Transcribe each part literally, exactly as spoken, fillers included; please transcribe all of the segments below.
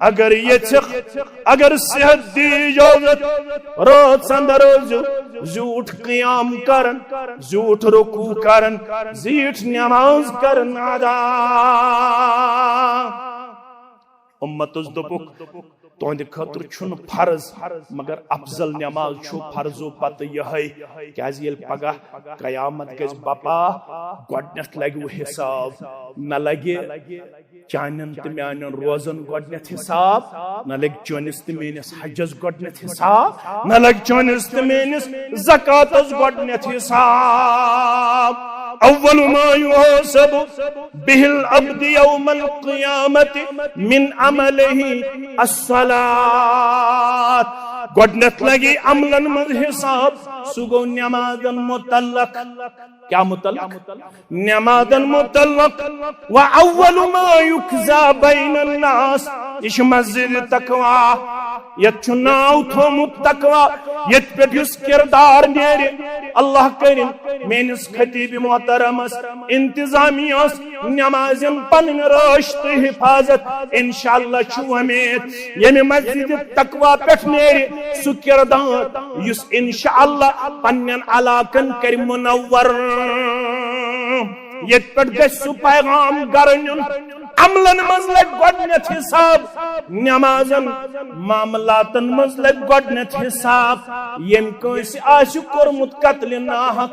اگر یژھکھ، اگر صحت دی اجازت، رٲژ اندر ٲسۍزیو زیوٗٹھ قیام کران، زیوٗٹھ رکوع کران، زیٖٹھ نماز کران ادا۔ امتس دوٚپُکھ، تُہنٛدِ خٲطرٕ چھُنہٕ فرض، مگر افضل نماز چھُ فرضو پتہٕ یِہے، کیازِ ییٚلہِ پگاہ قیامت گژھِ بپا، گۄڈنیتھ لگہِ وۄنۍ حساب، نہ لگہِ چانٮ۪ن تہٕ میانٮ۪ن روزن گۄڈنیتھ حساب، نہ لگہِ چٲنِس تہٕ میٲنِس حجس گۄڈنیتھ حساب، نہ لگہِ چٲنِس تہٕ میٲنِس زکاتس گۄڈنیتھ حساب۔ اول ما يحاسب به العبد يوم القيامة من عمله الصلاة۔ گۄڈنیتھ لگہِ عملن منٛز حساب، سُہ گوٚو نمازن متعلق۔ کیا متعلق؟ نمازن متعلق۔ و اول ما یقضی بین الناس، یہِ چھِ مسجد تقوی، یتھ چھُ ناو تھومُت تقوی، یتھ پٮ۪ٹھ یُس کردار نیرِ، اللہ کٔرِن میٲنِس خطیب محترمس، انتظامیہ یس، نمازن پنٕنۍ رٲچھ تہٕ حفاظت۔ انشاءاللہ چھُ وۄمید ییٚمہِ مسجد تقوی پٮ۪ٹھ نیرِ سُہ کردار یُس انشاءاللہ پننٮ۪ن علاقن کرِ منور۔ ییٚتہِ پٮ۪ٹھ گژھِ سُہ پیغام گرٕ نیُن۔ عملن منٛز لگہِ گۄڈنیتھ حساب، نمازن معاملاتن منٛز لگہِ گۄڈنیتھ حساب۔ ییٚمۍ کٲنٛسہِ آسہِ کوٚرمُت قتلِ ناحق،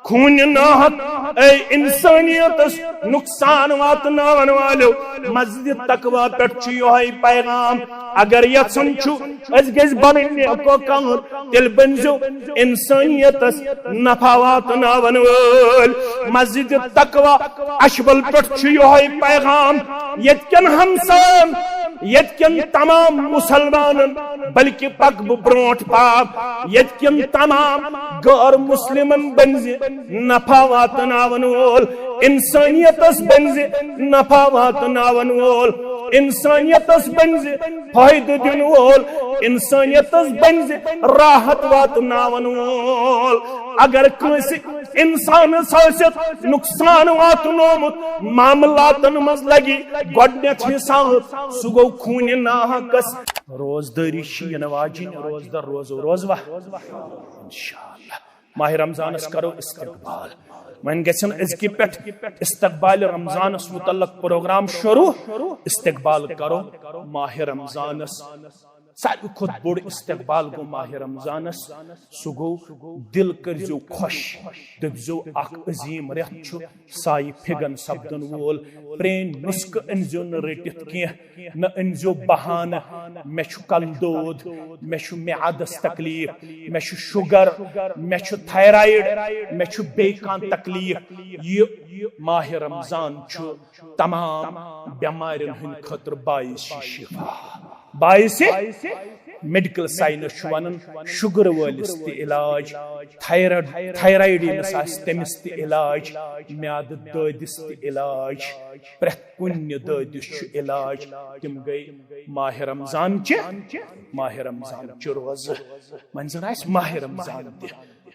خوٗنہِ ناحق، اے انسانیتس نقصان واتناون والٮ۪و، مسجد تقوی پٮ۪ٹھ چھُ یِہوٚے پیغام۔ اگر یژھان چھُ أسۍ گٔژھۍ بنٕنۍ نیکوکار، تیٚلہِ بٔنزیو انسانیتس نفع واتناون وٲلۍ۔ مسجد تقوی اچھبل پٮ۪ٹھ چھُ یِہوٚے پیغام۔ ییٚتہِ کٮ۪ن ہمساین، ییٚتہِ کٮ۪ن تمام مسلمانن، بلکہِ پکہٕ بہٕ برونٛٹھ پاو، ییٚتہِ کٮ۪ن تمام غٲر مسلمن بٔنزِ نفع واتناون وول، انسانیتس بٔنزِ نفع واتناون وول، انسانیتس بٔنزِ فٲیدٕ دِنہٕ وول، انسانیتس بٔنزِ راحت واتناون وول۔ اگر کٲنٛسہِ انسانس آسہِ نقصان واتنومُت، معاملاتن منٛز لگہِ گۄڈنیتھ حساب، سُہ گوٚو خوٗنہِ ناحقس۔ روزدٲری چھِ یِنہٕ واجِنۍ، روزدار روزو، روزوا؟ انشاءاللہ۔ ماہِ رمضانس کرو استقبال۔ وۄنۍ گژھن أزکہِ پٮ۪ٹھ استقبال رمضانس متعلق پروگرام شروع۔ استقبال کرو ماہِ رمضانس۔ ساروی کھۄتہٕ بوٚڑ استقبال گوٚو ماہِ رمضانس۔ سُہ گوٚو، دل کٔرزیو خۄش، دٔپزیو اکھ عظیٖم رٮ۪تھ چھُ سایہِ پھِگن سپدن وول۔ پرٛٲنۍ نُسخہٕ أنزیو نہٕ رٔٹِتھ کینٛہہ، نہ أنزیو بہانہٕ، مےٚ چھُ کلہٕ دود، مےٚ چھُ میادس تکلیف، مےٚ چھُ شُگر، مےٚ چھُ تھایرایڈ، مےٚ چھُ بیٚیہِ کانٛہہ تکلیف۔ یہِ ماہِ رمضان چھُ تمام بٮ۪مارٮ۪ن ہٕنٛدِ خٲطرٕ باعث شفا۔ باعث، میڈیکل ساینس چھُ ونان، شُگر وٲلِس تہِ علاج، تھایرایڈ، تھایرایڈ ییٚمِس آسہِ تٔمِس تہِ علاج، میادٕ دٲدِس تہِ علاج، پرٛٮ۪تھ کُنہِ دٲدِس چھُ علاج۔ تِم گٔے ماہِ رمضان چہِ، ماہِ رمضان چہِ روزٕ۔ وۄنۍ زن آسہِ ماہِ رمضان تہِ،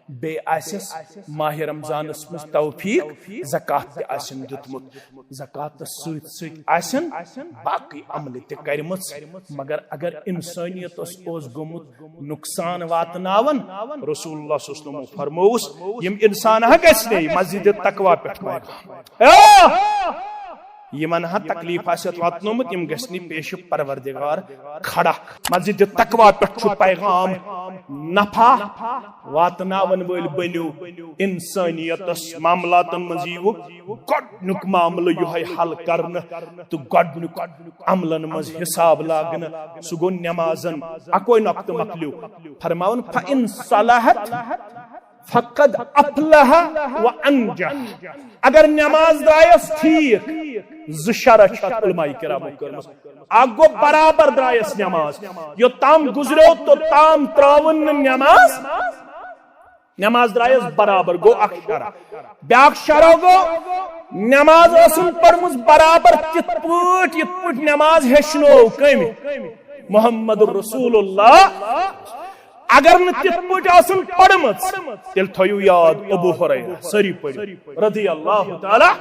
بیٚیہِ آسٮ۪س ماہِ رمضانس منٛز توفیق، زکوٰۃ تہِ آسٮ۪ن دیُتمُت، زکوٰۃس سۭتۍ سۭتۍ آسٮ۪ن باقٕے عملہٕ تہِ کرِمٕژ۔ مگر اگر انسٲنیتس اوس گوٚمُت نقصان واتناون، رسول اللہ صلی اللہ علیہ وسلم فرمووُس، یِم انسان ہا گژھِ نے مسجد تقوی پٮ۪ٹھ پیغام۔ اے! یِمن ہا تکلیف آسہِ اتھ واتنومُت، یِم گژھِ نہٕ پیش پروردگار کھڑا۔ مسجد تقوی پٮ۪ٹھ چھُ پیغام، نفع واتناون وٲلۍ بٔنِو، انسانیتس معاملاتن منٛز یِیِو، گۄڈنیُک معاملہٕ یِہوٚے حل کرنہٕ تہٕ گۄڈنیُک عملن منٛز حساب لاگنہٕ۔ سُہ گوٚو نمازن۔ اکوے نۄقطہٕ مۄکلیو۔ فرماوُن، فَإِن صَلَحَتْ فَقَدْ أَفْلَحَ وَأَنْجَحَ۔ اگر نماز درایس ٹھیک، زٕ شرح چھِ اتھ علماء کرامو کٔرمٕژ۔ اکھ گوٚو برابر درایس نماز، یوٚتام گزریو توٚتام ترٲوٕن نہٕ نماز۔ نماز درایس برابر، گوٚو اکھ شرح۔ بیاکھ شرح گوٚو، نماز ٲسٕن پٔرمٕژ برابر تِتھ پٲٹھۍ یِتھ پٲٹھۍ نماز ہیٚچھنوو کٔمۍ؟ محمد رسول اللہ۔ اگر نہٕ تِتھ پٲٹھۍ آسٕن پٔرمٕژ، تیٚلہِ تھٲیِو یاد ابو ہریرہ، سٲری پٔرِو، رضی اللہ تعالیٰ،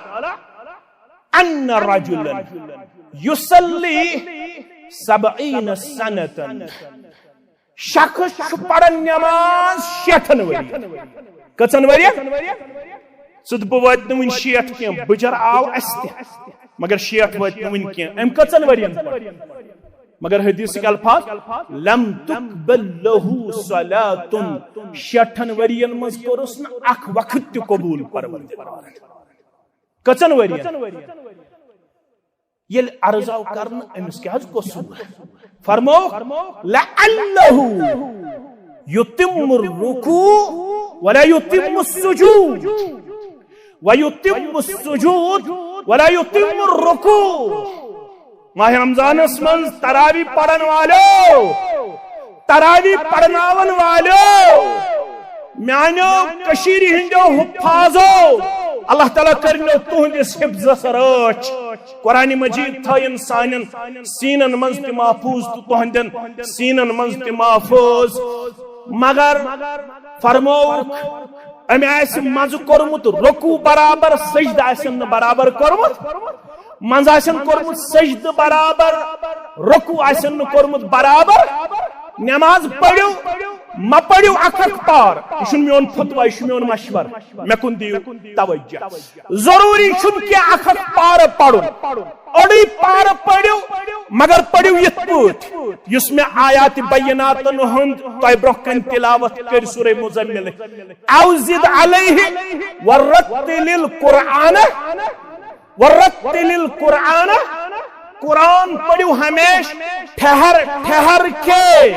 ان رجلا یصلی سبعین سنتن۔ شخص چھُ پران نماز شیٹھن ؤرین۔ کٔژن ؤرین؟ ژٕ تہٕ بہٕ وٲتۍ نہٕ وُنہِ شیٹھ کینٛہہ، بُجر آو اسہِ تہِ، مگر شیٹھ وٲتۍ نہٕ وُنہِ کینٛہہ۔ أمۍ کٔژن ؤرین پٔر؟ مگر حدیثٕکۍ الفاظ، لم تقبل لہ صلاتن، شیٹھن ؤرین منٛز کوٚرُس نہٕ اکھ وقت تہِ قبول پروردگارن۔ کٔژن ؤرین؟ ییٚلہِ عرض آو کرنہٕ، أمِس کیٛاہ حظ قصوٗر؟ فرموو، لعلہ یتم الرکوع ولا یتم السجود، ویتم السجود ولا یتم الرکوع۔ ماہ رمضانس منٛز تراوی پرن والو، تراوی پرناون والو، میانیو کٔشیٖرِ ہٕنٛدیو حفاظو، اللہ تعالیٰ کٔرِنو تُہنٛدِس حفظس رٲچھ۔ قرآن مجید تھٲیِن سانٮ۪ن سیٖنن منٛز تہِ محفوٗظ تہٕ تُہنٛدٮ۪ن سیٖنن منٛز تہِ محفوٗظ۔ مگر فرمووُکھ، أمۍ آسہِ منٛزٕ کوٚرمُت رکوع برابر، سجدٕ آسن نہٕ برابر کوٚرمُت، منٛزٕ آسن کوٚرمُت سجدٕ برابر، رکوع آسن نہٕ کوٚرمُت برابر۔ نماز پٔرِو، مہ پٔرِو اکھ اکھ پار۔ یہِ چھُنہٕ میون فتویٰ، یہِ چھُ میون مشورٕ، مےٚ کُن دِیِو توجہ۔ ضروٗری چھُنہٕ کینٛہہ اکھ اکھ پارٕ پرُن، أڑٕے پارٕ پٔرِو، مگر پٔرِو یِتھ پٲٹھۍ یُس مےٚ آیات بیناتن ہُنٛد تۄہہِ برونٛہہ کنہِ تلاوت کٔرۍ سورہ مزمل۔ او زد علیہ ورتل القرآن، ورتل القرآن، قرآن پٔرِو ہمیشہ ٹھہر ٹھہر کے۔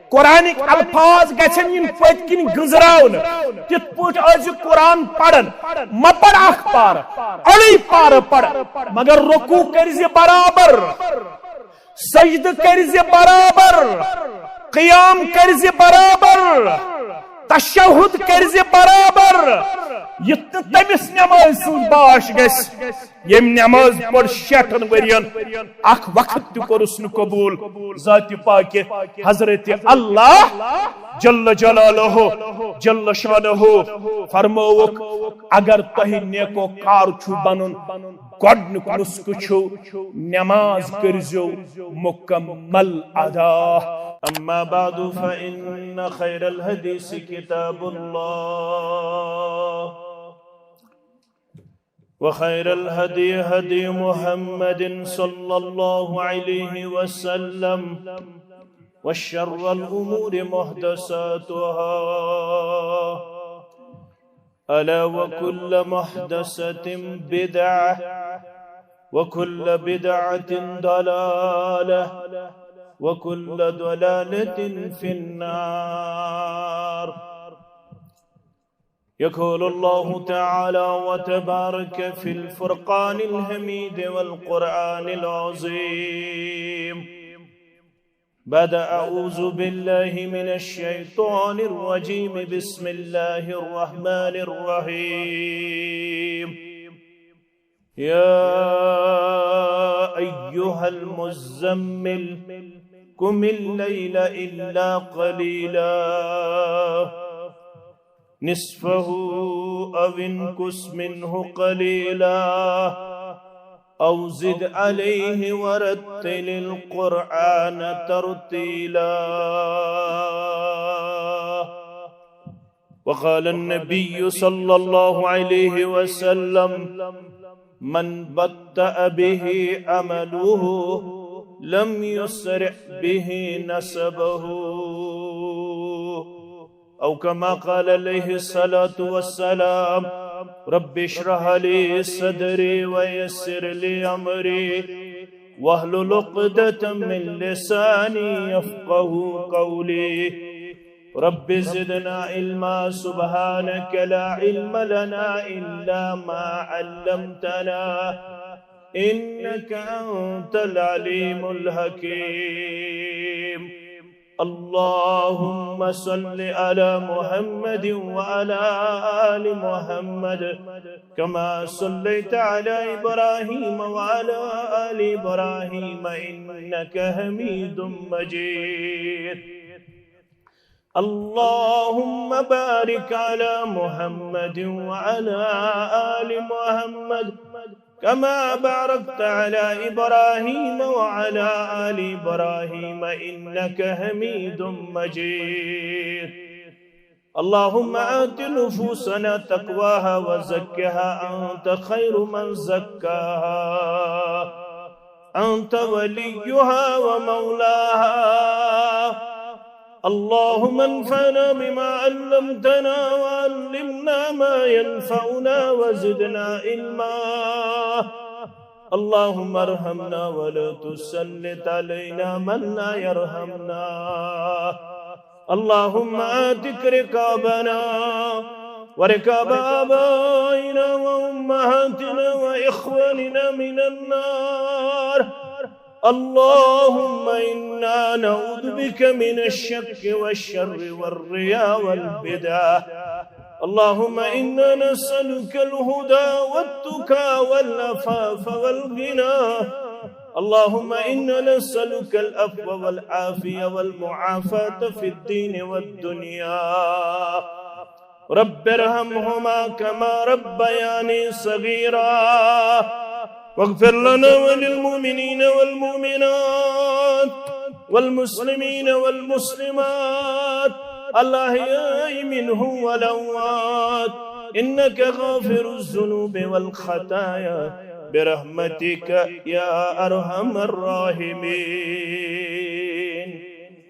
قرآنٕکۍ الفاظ گژھن یِنۍ پٔتۍ کِنۍ گٔنزراونہٕ۔ تِتھ پٲٹھۍ ٲسۍ زِ قرآن پران، مہ پَر اکھ پارٕ، أڑٕے پارٕ پَر، مگر رکوع کٔرۍ زِ برابر، سجدٕ کٔرۍ زِ برابر، قیام کٔرۍ زِ برابر، تشہد کٔرۍ زِ برابر، یُتھ نہٕ تٔمِس نمازِ سٕنٛز باش گژھِ۔ ییٚمۍ نماز پٔر شیٹھن ؤرین، اکھ وقت تہِ کوٚرُس نہٕ قبول۔ ذاتِ پاکہِ حضرت اللہ جل جلالہ جل شانہ فرمووُکھ، اگر تۄہہِ نیکو کار چھُو بنُن، گۄڈنیُک نسخہٕ چھُ نماز کٔرزیو مکمل ادا۔ اما بعد فإن خير الحديث كتاب الله، وخير الهدي هدي محمد صلى الله عليه وسلم، وشر الأمور محدثاتها، ألا وكل محدثة بدعة، وكل بدعة ضلالة، وكل ضلالة في النار. يقول الله تعالى وتبارك في الفرقان الحميد والقرآن العظيم بعد أعوذ بالله من الشيطان الرجيم، بسم الله الرحمن الرحيم. يا أيها المزمل، قم الليل إلا قليلا، نصفه أو انقص منه قليلا، أو زد عليه ورتل القرآن ترتيلا. وقال النبي صلى الله عليه وسلم، من بطأ به عمله لم يسرع به نسبه. أو كما قال عليه الصلاة والسلام، رب اشرح لي صدري ويسر لي أمري واحلل عقدة من لساني يفقه قولي. رب زدنا علما، سبحانك لا علم لنا إلا ما علمتنا، إنك أنت العليم الحكيم. اللهم صل على محمد وعلى آل محمد كما صليت على إبراهيم وعلى آل إبراهيم إنك حميد مجيد. اللهم بارك على محمد وعلى آل محمد كما باركت على إبراهيم وعلى آل إبراهيم إنك حميد مجيد. اللهم آت نفوسنا تقواها وزكها أنت خير من زكاها أنت وليها ومولاها. اللهم انفعنا بما علمتنا وعلمنا ما ينفعنا وزدنا علما. اللهم ارحمنا ولا تسلط علينا من لا يرحمنا. اللهم اعتق رقابنا ورقاب آبائنا وأمهاتنا وإخواننا من النار. اللهم إنا نعوذ بك من الشك والشر والرياء والبدع. اللهم إنا نسألك الهدى والتقى والعفاف والغنى. اللهم إنا نسألك العفو والعافية والمعافاة في الدين والدنيا. رب ارحمهما كما ربياني صغيرا. واغفر لنا وللمؤمنين والمؤمنات والمسلمين والمسلمات الأحياء منهم والأموات إنك غافر الذنوب والخطايا برحمتك يا أرحم الراحمين.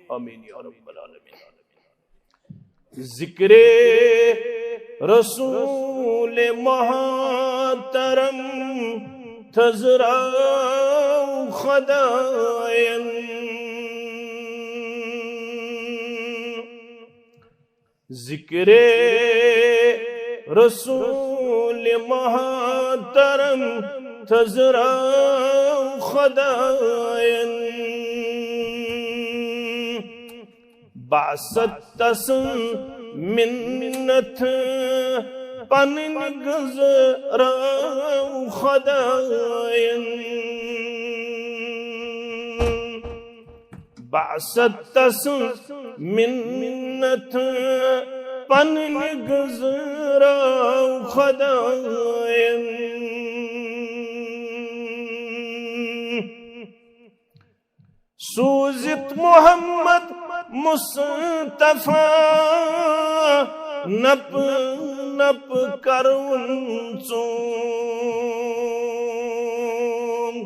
آمين يا رب العالمين. ذكر رسول محترم تزرع خداين. ذكر رسول محترم تزرع خداين. بعثت تسن منت پنن گزرا خداين. بعثت تسن منت پنن گزرا خداين. سوٗزِتھ محمد مصطفیٰ نپ نپ کرون ژوٗن۔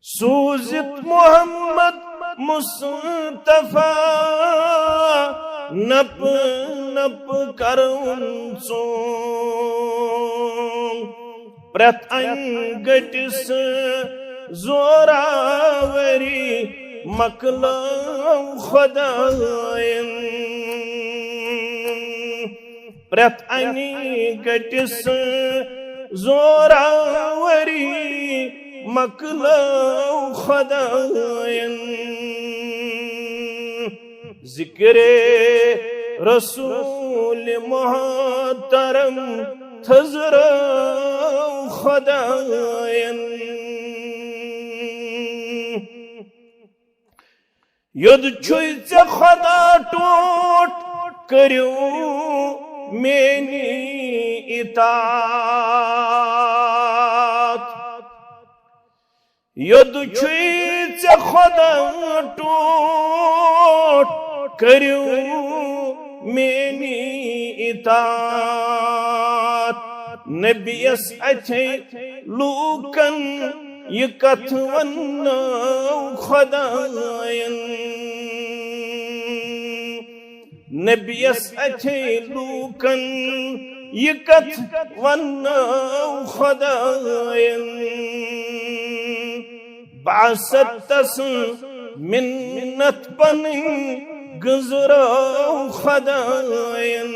سوٗزِتھ محمد مصطفیٰ نپ نپ کرون ژوٗن۔ پرٛٮ۪تھ انہِ گٔٹِس زوراوری مۄکلٲو خۄدایَن۔ پرٛٮ۪تھ انہِ گٔٹِس زوراوری مۄکلٲو خۄدایَن۔ ذکر رسول محترم تھزرو خداین۔ یوٚد چھُے ژےٚ خدا ٹوٹھ، کٔرِو میٛٲنی اطاعت۔ یوٚد چھُے ژےٚ خۄدا ٹوٹھ، کٔرِو میٛٲنی اطاعت۔ نبیَس اَتھے لوٗکَن یہِ کتھ وننٲو خۄدایَن۔ نبیَس اَتھے لوٗکَن یہِ کتھ وننٲو خۄدایَن۔ بعثت تسٕنٛز منت پنٕنۍ گٔنٛزرٲو خۄدایَن۔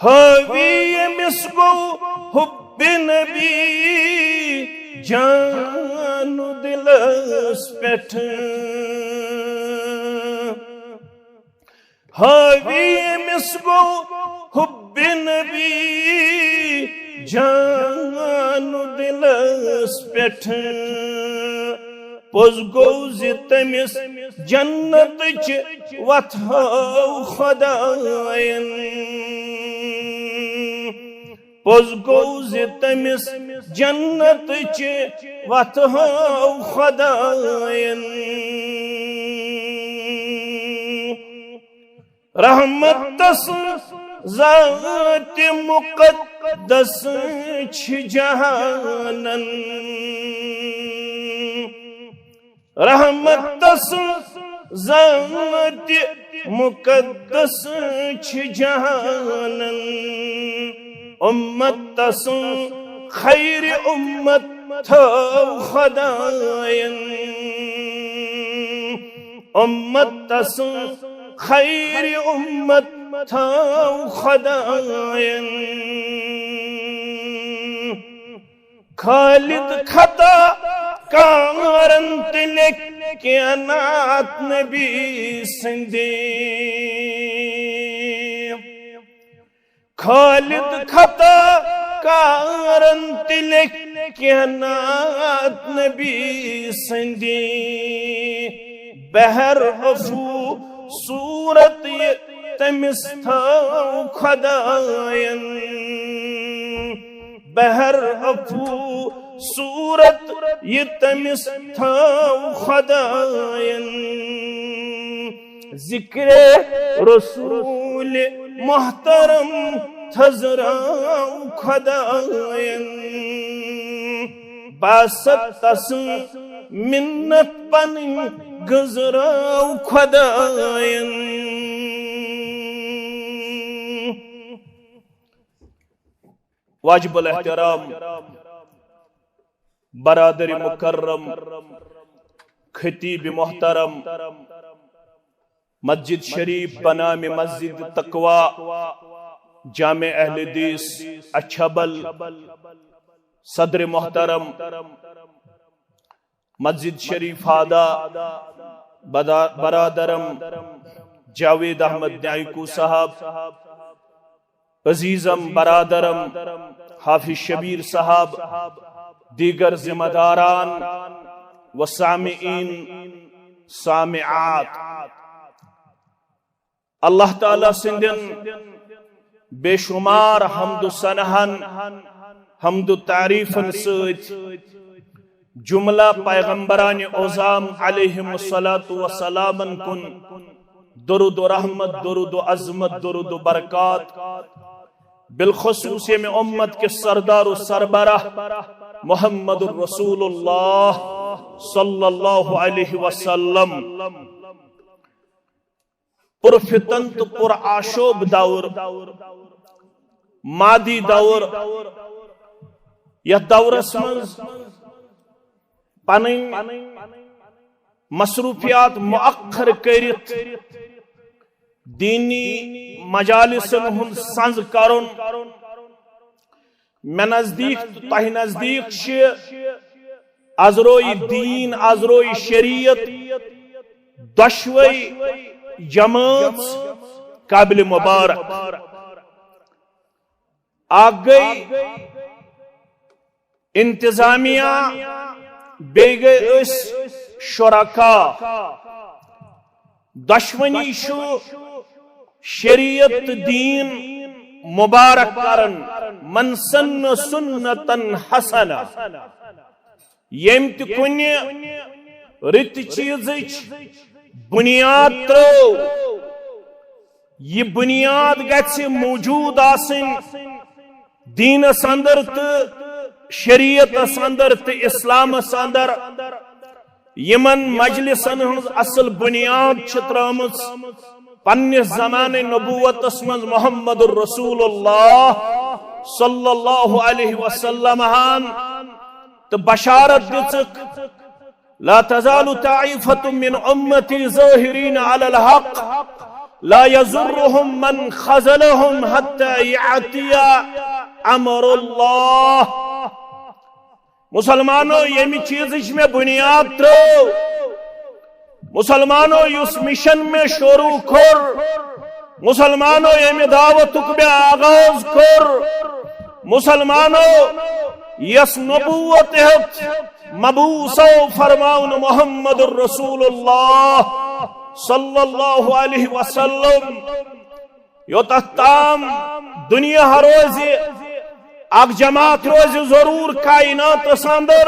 حاوی ییٚمِس گوٚو حُبہِ نبی جان دِلس پٮ۪ٹھ۔ حاوی ییٚمِس گوٚو حُبہِ نبی جان دِلس پٮ۪ٹھ۔ پوٚز گوٚو زِ تٔمِس جنتٕچ وَتھ ہٲو خۄدایَن۔ پوٚز گوٚو زِ تٔمِس جنت چہِ وَتہٕ ہٲو خۄدایَن۔ رحمت تسٕنٛز ذاتِ مُقدس چھِ جہانن۔ رحمت تسٕنٛز ذاتِ مُقدس چھِ جہانن۔ اُمت تسٕنٛز خیرِ اُمت تھٲو خۄدایَن۔ اُمت تسٕنٛز خیرِ اُمت تھٲو خۄدایَن۔ خالد خطا کارن تہِ لیکھ کینٛہہ نعت نبی سٕنٛدِ۔ خالد خطا کارن تہِ لیکھ کینٛہہ نعت نبی سٕنٛدِ۔ بحر عفو صورت یہِ تٔمِس تھٲو خۄدایَن۔ بحر عفو صورت یہِ تٔمِس تھٲو خۄدایَن۔ ذکرِ رسول محترم تھزراو خۄدایَن۔ باسط تسٕنٛز منت پنٕنۍ گٔنزراو خۄدایَن۔ واجب الاحترام برادر مکرم، خطیب محترم، مسجد شریف بنام مسجد تقوی، جامع اہل حدیث اچھبل، صدر محترم، مسجد شریف ہادہ، بدا-، برادرم جاوید احمد نیائیکو صاحب، عزیزم برادرم حافظ شبیر صاحب، دیگر ذمہ داران و سامعین، سامعات۔ اللہ تعالیٰ سٕنٛدٮ۪ن بے شمار حمد و ثناہن، حمد و تعریفن سۭتۍ جملہ پیغمبران عظام علیہم الصلوۃ والسلامن کُن درود و رحمت، درود و عظمت، درود و برکات، بالخصوص ییٚمہِ امت کِس سردار و سربراہ محمد الرسول اللہ صلی اللہ علیہ وسلم۔ پرفتن تہٕ پر آشوب دور، مادی دور، یتھ دورس منٛز پنٕنۍ مصروفیات مؤخر کٔرِتھ دینی مجالسن ہُنٛد سنز کرُن، مےٚ نزدیٖک تہٕ تۄہہِ نزدیٖک چھِ ازروی دین، ازروی شریعت، دۄشوے جمٲژ قابل مبارک۔ اکھ گٔے انتظامیہ، بیٚیہِ گٔے أسۍ شرکا۔ دۄشوٕنی چھُ شریعت تہٕ دین مبارک کران، من سن سنتن حسنہ۔ ییٚمۍ تہِ کُنہِ رٕتہِ چیٖزٕچ بُنیاد ترٲو، یہِ بُنیاد گژھِ موجود آسٕنۍ دینس اندر تہٕ شریعتس اندر تہٕ اسلامس اندر۔ یِمن مجلسن ہٕنٛز اصل بُنیاد چھِ ترٲومٕژ پننِس زمانہِ نبوتس منٛز محمد الرسول اللہ صلی اللہ علیہ وسلم ہن، تہٕ بشارت دِژٕکھ، لا تزال طائفة من أمتي ظاهرين على الحق لا يضرهم من خذلهم حتى يأتي أمر الله۔ مسلمانو، ییٚمہِ چیٖزٕچ مےٚ بُنیاد ترٲو، مسلمانو، یُس مشن مےٚ شروع کوٚر، مسلمانو، ییٚمہِ دعوتُک مےٚ آغاز کوٚر، مسلمانو، یۄس نبوت ہیٚتھ مبعوثو فرماون محمد رسول اللہ صلی اللہ علیہ وسلم، یوتتھ تام دنیا روزِ، اکھ جماعت روزِ ضرور کائناتس اندر،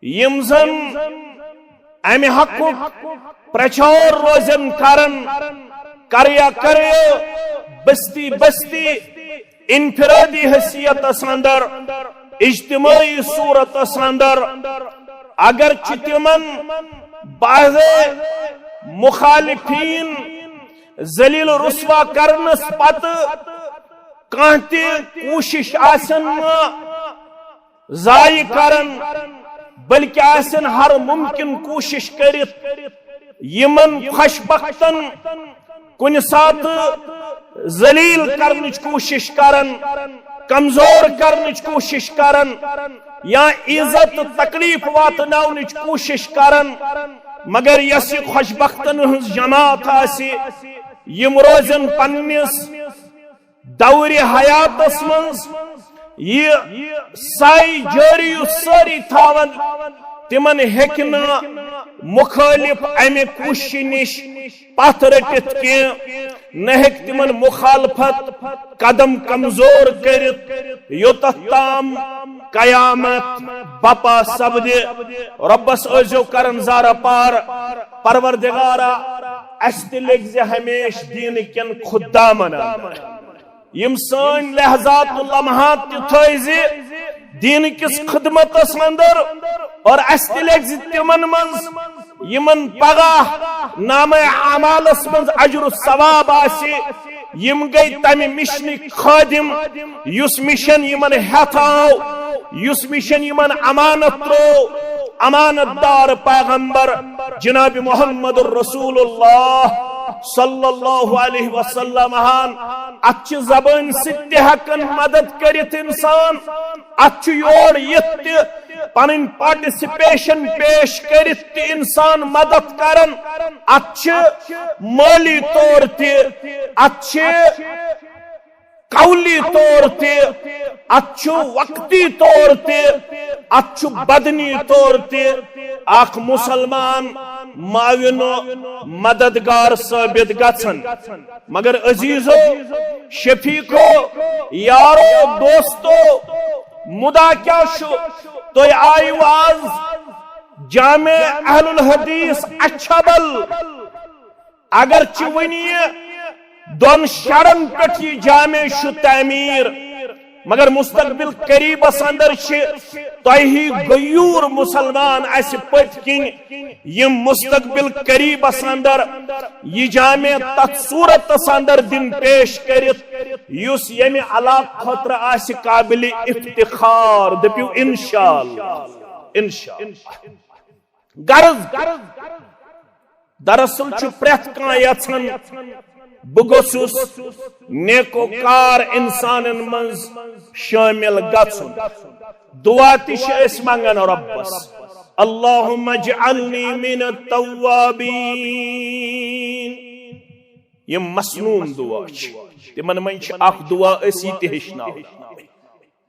یِم زن امہِ حقُک پرچار روزن کرن، قریہ قریہ، بستی بستی، انفرادی حیثیتس اندر، اجتماعی صورتس اندر۔ اگرچہ تِمن بعض مخالفین ذلیل رسوا کرنس پتہٕ کانٛہہ تہِ کوٗشش آسن نہٕ ضایع کران، بلکہ آسن ہر ممکن کوٗشش کٔرِتھ یِمن خۄش بختن کُنہِ ساتہٕ ذلیل کرنٕچ کوٗشش کران، کمزور کرنٕچ کوٗشش کران، یا عزت تکلیف واتناونٕچ کوٗشش کران۔ مگر یۄس یہِ خۄش بختن ہٕنٛز جماعت آسہِ، یِم روزن پننِس دورِ حیاتس منٛز یہِ ساے جٲری یُس سٲری تھاون، تِمن ہیٚکہِ نہٕ مُخٲلِف امہِ کوٗششہِ نِش پتھ رٔٹِتھ کینٛہہ، نہ ہیٚکہِ تِمن مخالفت قدم کمزور کٔرِتھ، یوٚتتھ تام قیامت بپا سپدِ۔ رۄبس ٲسۍزیو کران زارہ پار، پروردگارا، اسہِ تہِ لیکھزِ ہمیشہِ دیٖنہٕ کٮ۪ن خدامن اندر۔ یِم سٲنۍ لحظات تہٕ لمحات تہِ تھٲوزِ دیٖن کِس خدمتس اندر، اور اسہِ تہِ لیکھزِ تِمن منٛز یِمن پگاہ نامہ اعمالس منٛز اجر و ثواب آسہِ۔ یِم گٔے تمہِ مشنٕکۍ خٲدم یُس مشن یِمن ہٮ۪تھ آو، یُس مشن یِمن امانت تروو امانت دار پیغمبر جناب محمد رسول اللہ صلی اللہ علیہ وسلم ہن۔ اتھ چہِ زبٲنۍ سۭتۍ تہِ ہٮ۪کن مدد کٔرِتھ انسان، اتھ چھُ یور یِتھ تہِ پنٕنۍ participation پیش کٔرِتھ تہِ انسان مدد کران، اتھ چھِ مٲلی طور تہِ، اتھ چھِ قولی طور تہِ، اتھ چھُ وقتی طور تہِ، اتھ چھُ بدنی طور تہِ اکھ مسلمان معاون و مددگار ثٲبت گژھان۔ مگر عزیزو، شفیقو، یارو، دوستو، مدا کیا چھُ؟ تُہۍ آیِو آز جامع اہل الحدیث اچھبل، اگرچہ وُنہِ یہِ دۄن شڑن پٮ۪ٹھ یہِ جامع چھُ تعمیٖر، مگر مستقبل قریبس اندر چھِ تۄہہِ ہی غیور مسلمان اسہِ پٔتۍ کِنۍ یِم مستقبل قریبس اندر یہِ جامع تتھ صورتس اندر دِن پیش کٔرِتھ، یُس ییٚمہِ علاقہٕ خٲطرٕ آسہِ قابل افتخار۔ دٔپِو انشاءاللہ، انشاءاللہ۔ غرض، دراصل چھُ پرٛٮ۪تھ کانٛہہ یژھان بہٕ گوٚژھُس نیکوکار انسانن منٛز شٲمِل گژھُن۔ دعا تہِ چھِ أسۍ منٛگان رۄبس، اللہم اجعلنی من التوابین۔ یِم مسنون دعا چھِ، تِمن منٛز چھِ اکھ دعا أسۍ یہِ تہِ ہیٚچھناوان۔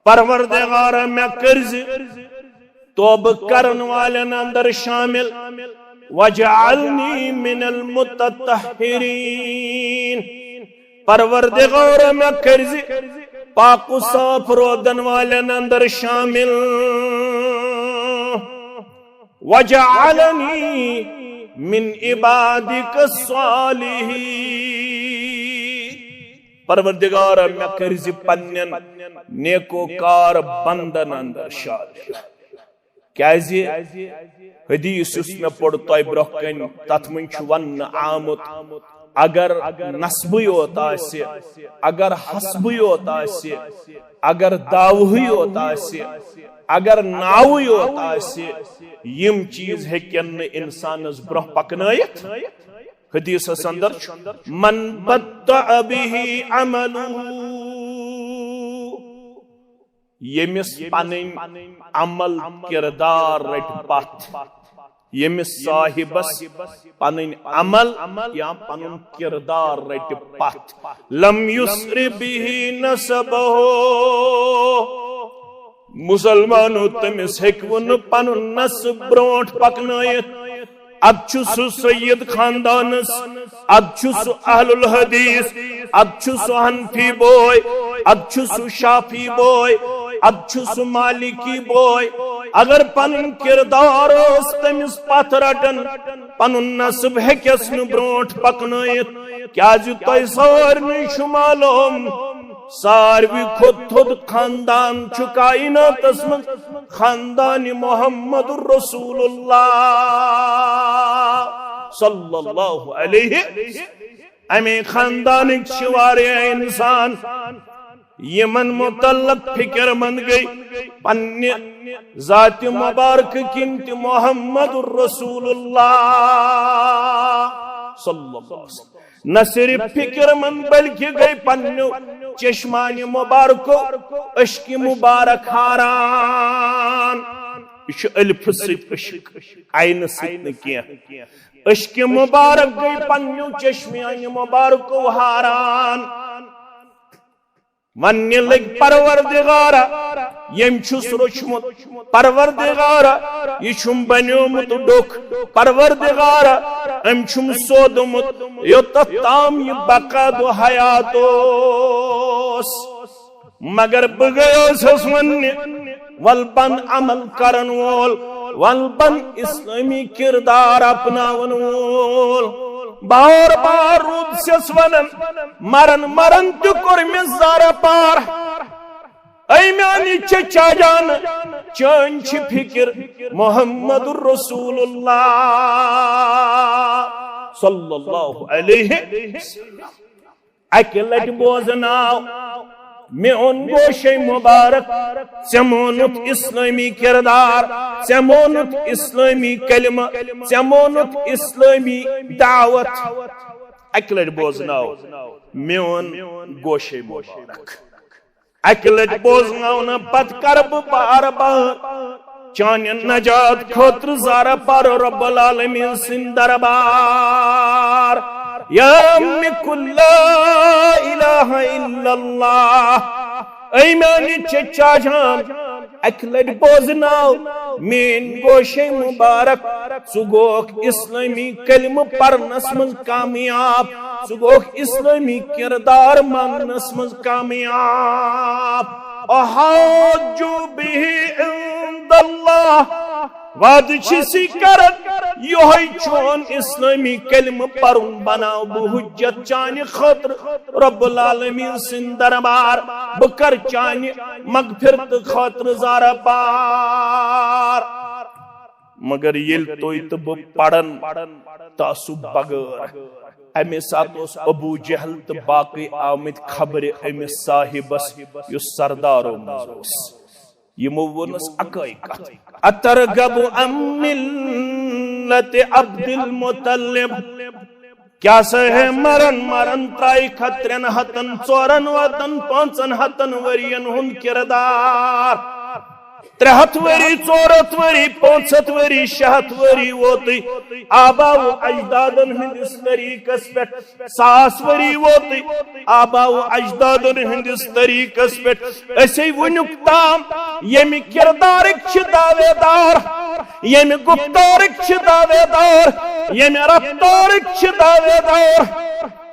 پروردگارا، مےٚ کٔرزِ توبہٕ کرن والٮ۪ن اندر شٲمِل۔ واجعلنی من المتطہرین۔ پروردگارا، مےٚ کٔرزِ پاک و صاف روزن والٮ۪ن اندر شٲمِل۔ واجعلنی من عبادک الصالحین۔ پروردگارا، مےٚ کٔرزِ پننٮ۪ن نیکوکار بندن اندر شٲمِل۔ کیازِ حدیث یُس مےٚ پوٚر تۄہہِ برونٛہہ کنہِ، تتھ منٛز چھُ وننہٕ آمُت، اگر نسبٕے یوت آسہِ، اگر حسبٕے یوت آسہِ، اگر دعوٕے یوت آسہِ، اگر ناوٕے یوت آسہِ، یِم چیٖز ہیٚکن نہٕ انسانس برونٛہہ پکنٲیِتھ۔ حدیثس اندر چھُ، من بطأ به عمله، ییٚمِس پنٕنۍ عمل کردار رٹہِ پتھ، ییٚمِس صاحبس پنٕنۍ عمل یا پنُن کردار رٹہِ پتھ، لم یسر به نسبہ، مسلمانو، تٔمِس ہیٚکہِ نہٕ پنُن نسب برونٛٹھ پکنٲیِتھ۔ اد چھُ سُہ سید خاندانس، اد چھُ سُہ اہل الحدیث، اد چھُ سُہ حنفی بوے، اد چھُ سُہ شافعی بوے، اد چھُ سُہ مالکی بوے۔ اگر پنُن کردار اوس تٔمِس پتھ رٹان، پنُن نسب ہیٚکٮ۪س نہٕ برونٛٹھ پکنٲیِتھ، کیازِ تۄہہِ سارنٕے چھُ معلوم، ساروی کھۄتہٕ تھوٚد خاندان چھُ کائناتس منٛز خاندان محمد رسول اللہ صلی اللہ علیہ۔ امی خاندانٕکۍ چھِ واریاہ انسان یمن متعلق فکر مند گٔے پننہِ ذات مبارک کِنۍ تہِ محمد رسول اللہ صلی اللہ علیہ وسلم۔ نہ صرف فکر مند بلکہ گٔے پننیو چشمانِ مبارکو عشق مبارک حاران۔ یہ چھُ الفہٕ سۭتۍ عشق، عینہٕ سۭتۍ نہٕ کینٛہہ۔ عشق مبارک گٔے پننیو چشمانِ مبارکو حاران۔ وننہِ لٔگۍ پروردگارا، ییٚمۍ چھُس روٚچھمُت، پروردگارا، یہِ چھُم بنیومُت ڈوٚکھ، پروردگارا، أمۍ چھُم سوٗدمُت، یوٚتتھ تام یہِ بقا دو حیات اوس۔ مگر بہٕ گٔیوسَس وننہِ، ول بن عمل کرن وول، ول بن اسلٲمی کردار اپناون وول۔ بار بار روٗدسَس ونان، مرن مرن تہِ کوٚر مےٚ زارٕ پار۔ اے میانہِ چچا جان، چٲنۍ چھِ فکر محمد رسول اللہ صلی اللہ علیہ وسلم۔ اکہِ لٹہِ بوزناو میون گوشے مبارک، ژےٚ مونُتھ اسلٲمی کردار، ژےٚ مونُتھ اسلٲمی کلمہٕ، ژےٚ مونُتھ اسلٲمی دعوت۔ اکہِ لٹہِ بوزناو میون گوشے مبارک۔ اکہِ لٹہِ بوزناونہٕ پتہٕ کرٕ بہٕ بار بار چانہِ نجات خٲطرٕ زارٕ پار رب العالمین سٕنٛدِ دربار۔ یا رب کل لا الہ الا اللہ۔ اے میانہِ چچا جان، اکہِ لٹہِ بوزناو میٲنۍ گوشے مبارک، ژٕ گوکھ اسلٲمی کلمہٕ پرنس منٛز کامیاب، ژٕ گوکھ اسلٲمی کردار ماننس منٛز کامیاب۔ احاج به عند اللہ، وعدٕ چھُسی کران، یہوے چون اسلٲمی کلمہٕ پرُن بناو بہٕ حجت چانہِ خٲطرٕ رب العالمین سٕنٛدِ دربار، بہٕ کرٕ چانہِ مغفرت خٲطرٕ زارٕ پار۔ مگر ییٚلہِ تُہۍ تہٕ بہٕ پرن تعصب بغٲر، اَمے ساتہٕ اوس ابو جہل تہٕ باقٕے آمٕتۍ خبرِ أمِس صاحبس، یُس سردارو منٛز اوس۔ یِمو ووٚنُس اکٲے کتھ، اترغب عن ملت عبد المطلب؟ کیا سا ہے مرن مرن ترائے خطرن ہتن ژورن وتن پانچن ہتن ورین ہند کردار؟ ترے ہتھ وری، ژور ہتھ وری، پانچ ہتھ وری، شے ہتھ وری ووتُے آبا و اجدادن ہندس طریقس پٮ۪ٹھ، ساس وری ووتُے آبا و اجدادن ہندس طریقس پٮ۪ٹھ۔ أسے وُنیُک تام ییٚمہِ کردارٕکۍ چھِ دعوے دار، ییٚمہِ گفتارٕکۍ چھِ دعوے دار، ییٚمہِ رفتارٕکۍ چھِ دعوے دار۔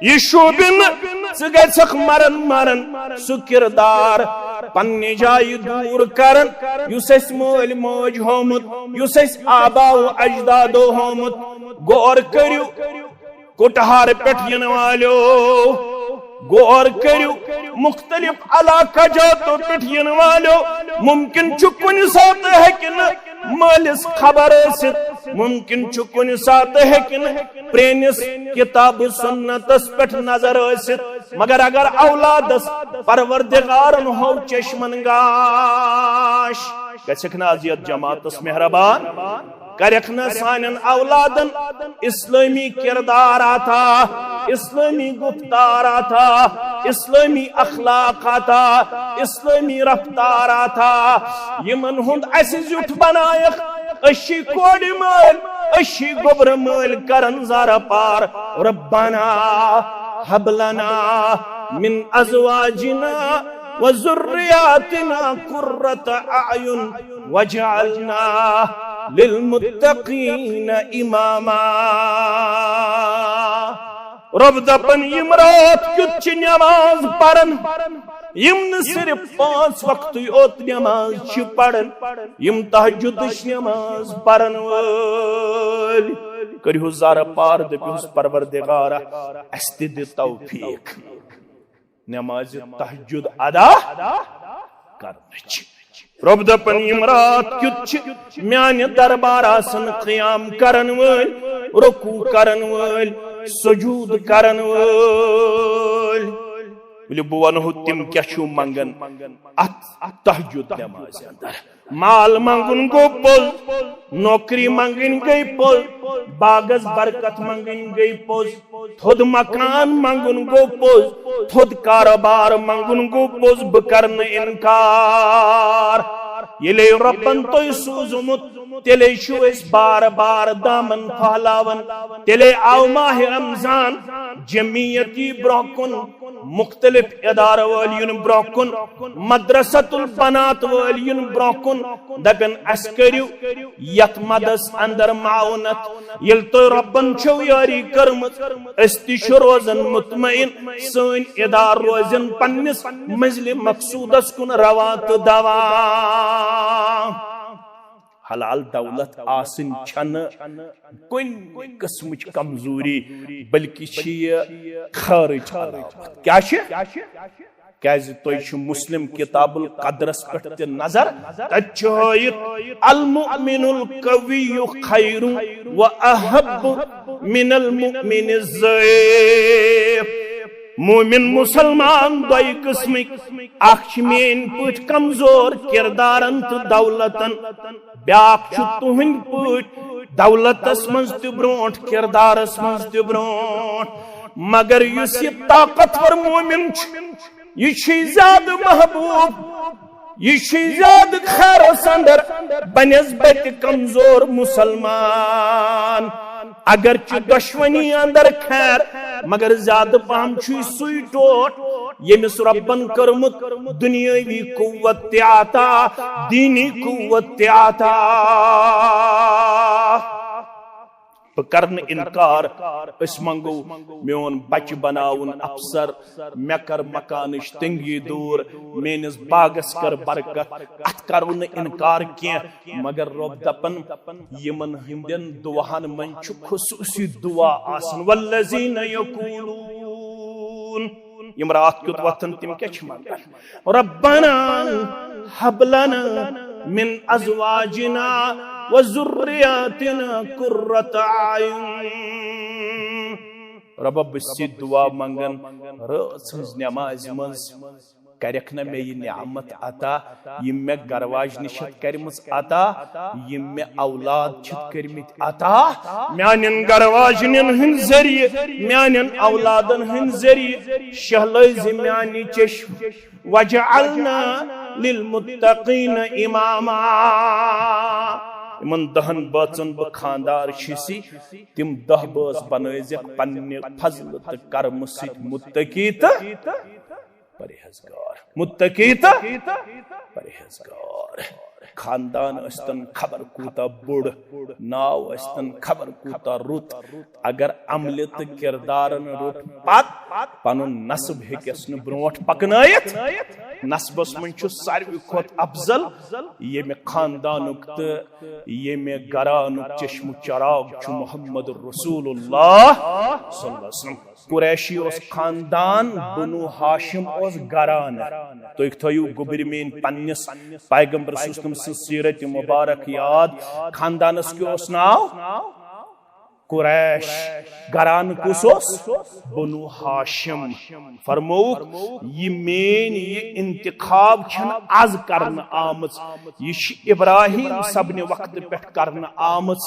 یہِ شوٗبہِ نہٕ، ژٕ گژھکھ مرن مرن سُہ کردار پننہِ جایہِ دوٗر کرن، یُس اَسہِ مٲلۍ مٲج ہومُت، یُس اَسہِ آبا و اجدادو ہومُت۔ غور کٔرِو، کٹہار پٮ۪ٹھ یِنہٕ والیو، غور کٔرِو، مختلف علاقہٕ جاتو پٮ۪ٹھ یِنہٕ والیو، ممکن چھُ کُنہِ ساتہٕ ہیٚکہِ نہٕ مٲلِس خبر ٲسِتھ، ممکن چھُ کُنہِ ساتہٕ ہیٚکہِ نہٕ پرٛٲنِس کتاب سنتس پٮ۪ٹھ نظر ٲسِتھ، مگر اگر اولادس پروردگارن ہوو چشمن گاش، گژھکھ نہٕ از یتھ جماعتس مہربان؟ کرکھ نہ سانٮ۪ن اولادن اسلٲمی کردار عطا، اسلٲمی گفتار عطا، اسلٲمی اخلاق عطا، اسلٲمی رفتار عطا، یِمن ہُنٛد اسہِ زیُٹھ بنایکھ۔ أسۍ چھِ کورِ مٲلۍ، أسۍ چھِ گوٚبرٕ مٲلۍ کران زارٕ پار، ربنا ہب لنا من ازواجنا و ذریاتنا قرۃ اعین واجعلنا للمتقین اماما۔ رب دپان، یم رات کیُتھ چھِ نماز پران، یم نہٕ صرف پانٛژھ وقتٕے یوت نماز چھِ پران، یم تہجدٕچ نماز پرن وٲلۍ۔ کٔرِہُس زارٕ پار، دٔپِہُس، پروردگارا، اسہِ تہِ دِ توفیق نمازِ تہجد ادا کرنٕچ۔ رب دپان، یم رات کیُتھ چھِ میانہِ دربار آسان قیام کرن وٲلۍ، رکوع کرن وٲلۍ، سجود کرن وٲلۍ۔ ؤلِو بہٕ ونہو تِم کیٛاہ چھِو منگان اتھ تہجد نمازِ اندر۔ مال منگُن گوٚو پوٚز، نوکری منگٕنۍ گٔے پوٚز، باغس برکت منگٕنۍ گٔے پوٚز، تھوٚد مکان منگُن گوٚو پوٚز، تھوٚد کارٕبار منگُن گوٚو پوٚز، بہٕ کرٕ نہٕ انکار۔ ییٚلے رۄبن تۄہہِ سوٗزمُت، تیٚلے چھِو أسۍ بار بار دامن پھہلاوان۔ تیٚلے آو ماہِ رمضان، جمعیت یی برونٛہہ کُن، مختلف ادارٕ وٲلۍ یُن برونٛہہ کُن، مدرسۃ البنات وٲلۍ یُن برونٛہہ کُن، دپن، اسہِ کٔرِو یتھ مدس اندر معاونت۔ ییٚلہِ تۄہہِ رۄبن چھو یٲری کٔرمٕژ، أسۍ تہِ چھِ روزان مطمئن، سٲنۍ ادارٕ روزن پننِس منزلِ مقصودس کُن روا تہٕ دوا۔ حلال دولت آسٕنۍ چھنہٕ کُنہِ قٕسمٕچ کمزوری، بلکہِ چھِ یہِ خٲرٕچ علامت۔ کیٛاہ چھِ؟ کیٛازِ تۄہہِ چھُ مسلم کتاب القدرس پٮ۪ٹھ تہِ نظر، تتہِ چھُ ہٲیِتھ، المؤمن القوی خیر و احب من المؤمن الضعیف۔ مومن مسلمان دۄیہِ قٕسمٕکۍ، اکھ چھِ میٲنۍ پٲٹھۍ کمزور کردارن تہٕ دولتن، بیاکھ چھُ تُہنٛدۍ پٲٹھۍ دولتس منٛز تہِ برونٛٹھ، کردارس منٛز تہِ برونٛٹھ۔ مگر یُس یہِ طاقتور مومن چھُ، یہِ چھُے زیادٕ محبوب، یہِ چھُے زیادٕ خیرس اندر بنسبت کمزور مسلمان۔ اگرچہ دشمنی اندر خیر، مگر زیادٕ پہم چھُے سُے ٹوٹھ، ییٚمِس رۄبن کٔرمٕژ دُنیٲوی قوت تہِ عطا، دینی قوت تہِ عطا۔ بہٕ کرٕ نہٕ انکار، أسۍ منگو میون بچہِ بناوُن افسر، مےٚ کر مکانٕچ تنگی دور، میٲنِس باغس کر برکت، اتھ کرو نہٕ انکار کینٛہہ۔ مگر رۄب دپان، یِمن ہٕنٛدٮ۪ن دُعاہن منٛز چھُ خصوٗصی دُعا آسان، والذین یقولون، یِم راتھ کیُتھ وۄتھان، تِم کیٛاہ چھِ منگان؟ ربنا ہب لنا من ازواجنا و ذریاتنا قرۃ اعین۔ رۄبا، بہٕ چھُس یہِ دُعا منگان رٲژ ہٕنٛز نمازِ منٛز، کرکھ نہ مےٚ یہِ نعمت عطا، یِم مےٚ گرٕ واجنہِ چھَتھ کٔرمٕژ عطا، یِم مےٚ اولاد چھِتھ کٔرمٕتۍ عطا، میانٮ۪ن گرٕ واجنٮ۪ن ہٕنٛدۍ ذٔریعہٕ، میانٮ۪ن اولادن ہٕنٛدۍ ذٔریعہٕ شہلٲوزِ میانہِ چشم۔ وجعلنا للمتقین اماما۔ یِمن دہن بٲژن بہٕ خاندار چھُسی، تِم دہ بٲژ بنٲوزٮ۪کھ پننہِ فضلہٕ تہٕ کرمہٕ سۭتۍ متقی تہٕ پرہیزگار، متقی تہٕ پرہیزگار۔ خاندان ٲسۍتن خبر کوٗتاہ بوٚڑ، ناو ٲسۍتن خبر کوٗتاہ رُت، اگر عملہِ تہٕ کردارن روٚٹ پتھ، پنُن نسب ہیٚکٮ۪س نہٕ برونٛٹھ پکنٲیِتھ۔ نسبس منٛز چھُ ساروی کھۄتہٕ افضل ییٚمہِ خاندانُک تہٕ ییٚمہِ گرانُک چشمہٕ چراغ چھُ محمد رسول اللہ صلی اللہ علیہ وسلم۔ قریشی اوس خاندان، بنو ہاشم اوس گرانہٕ۔ تُہۍ تھٲیِو گوٚبرۍ میٲنۍ پننِس پیغمبر صلی اللہ علیہ وسلم سٕنٛز سیرت مبارک یاد۔ خاندانس کیٛاہ اوس ناو؟ قریش۔ گرانہٕ کُس اوس؟ بنو ہاشم۔ فرمووُکھ، یہِ میٲنۍ یہِ انتخاب چھنہٕ از کرنہٕ آمٕژ، یہِ چھِ ابراہیم سبنہِ وقتہٕ پٮ۪ٹھ کرنہٕ آمٕژ،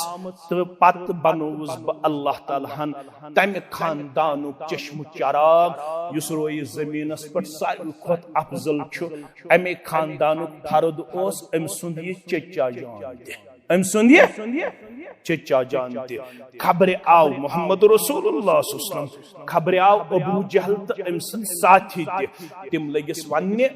تہٕ پتہٕ بنووُس بہٕ اللہ تعالیٰ ہن تمہِ خاندانُک چشمہٕ چراغ، یُس رویہِ زمینس پٮ۪ٹھ ساروی کھۄتہٕ افضل چھُ۔ امے خاندانُک فرد اوس أمۍ سُنٛد یہِ چچا جان تہِ۔ أمۍ سُنٛد یہِ چچا جان تہِ۔ خبرِ آو محمد رسول اللہ صلی اللہ علیہ وسلم، خبرِ آو ابو جہل تہٕ أمۍ سٕنٛدۍ ساتھی تہِ۔ تِم لٔگِس وننہِ،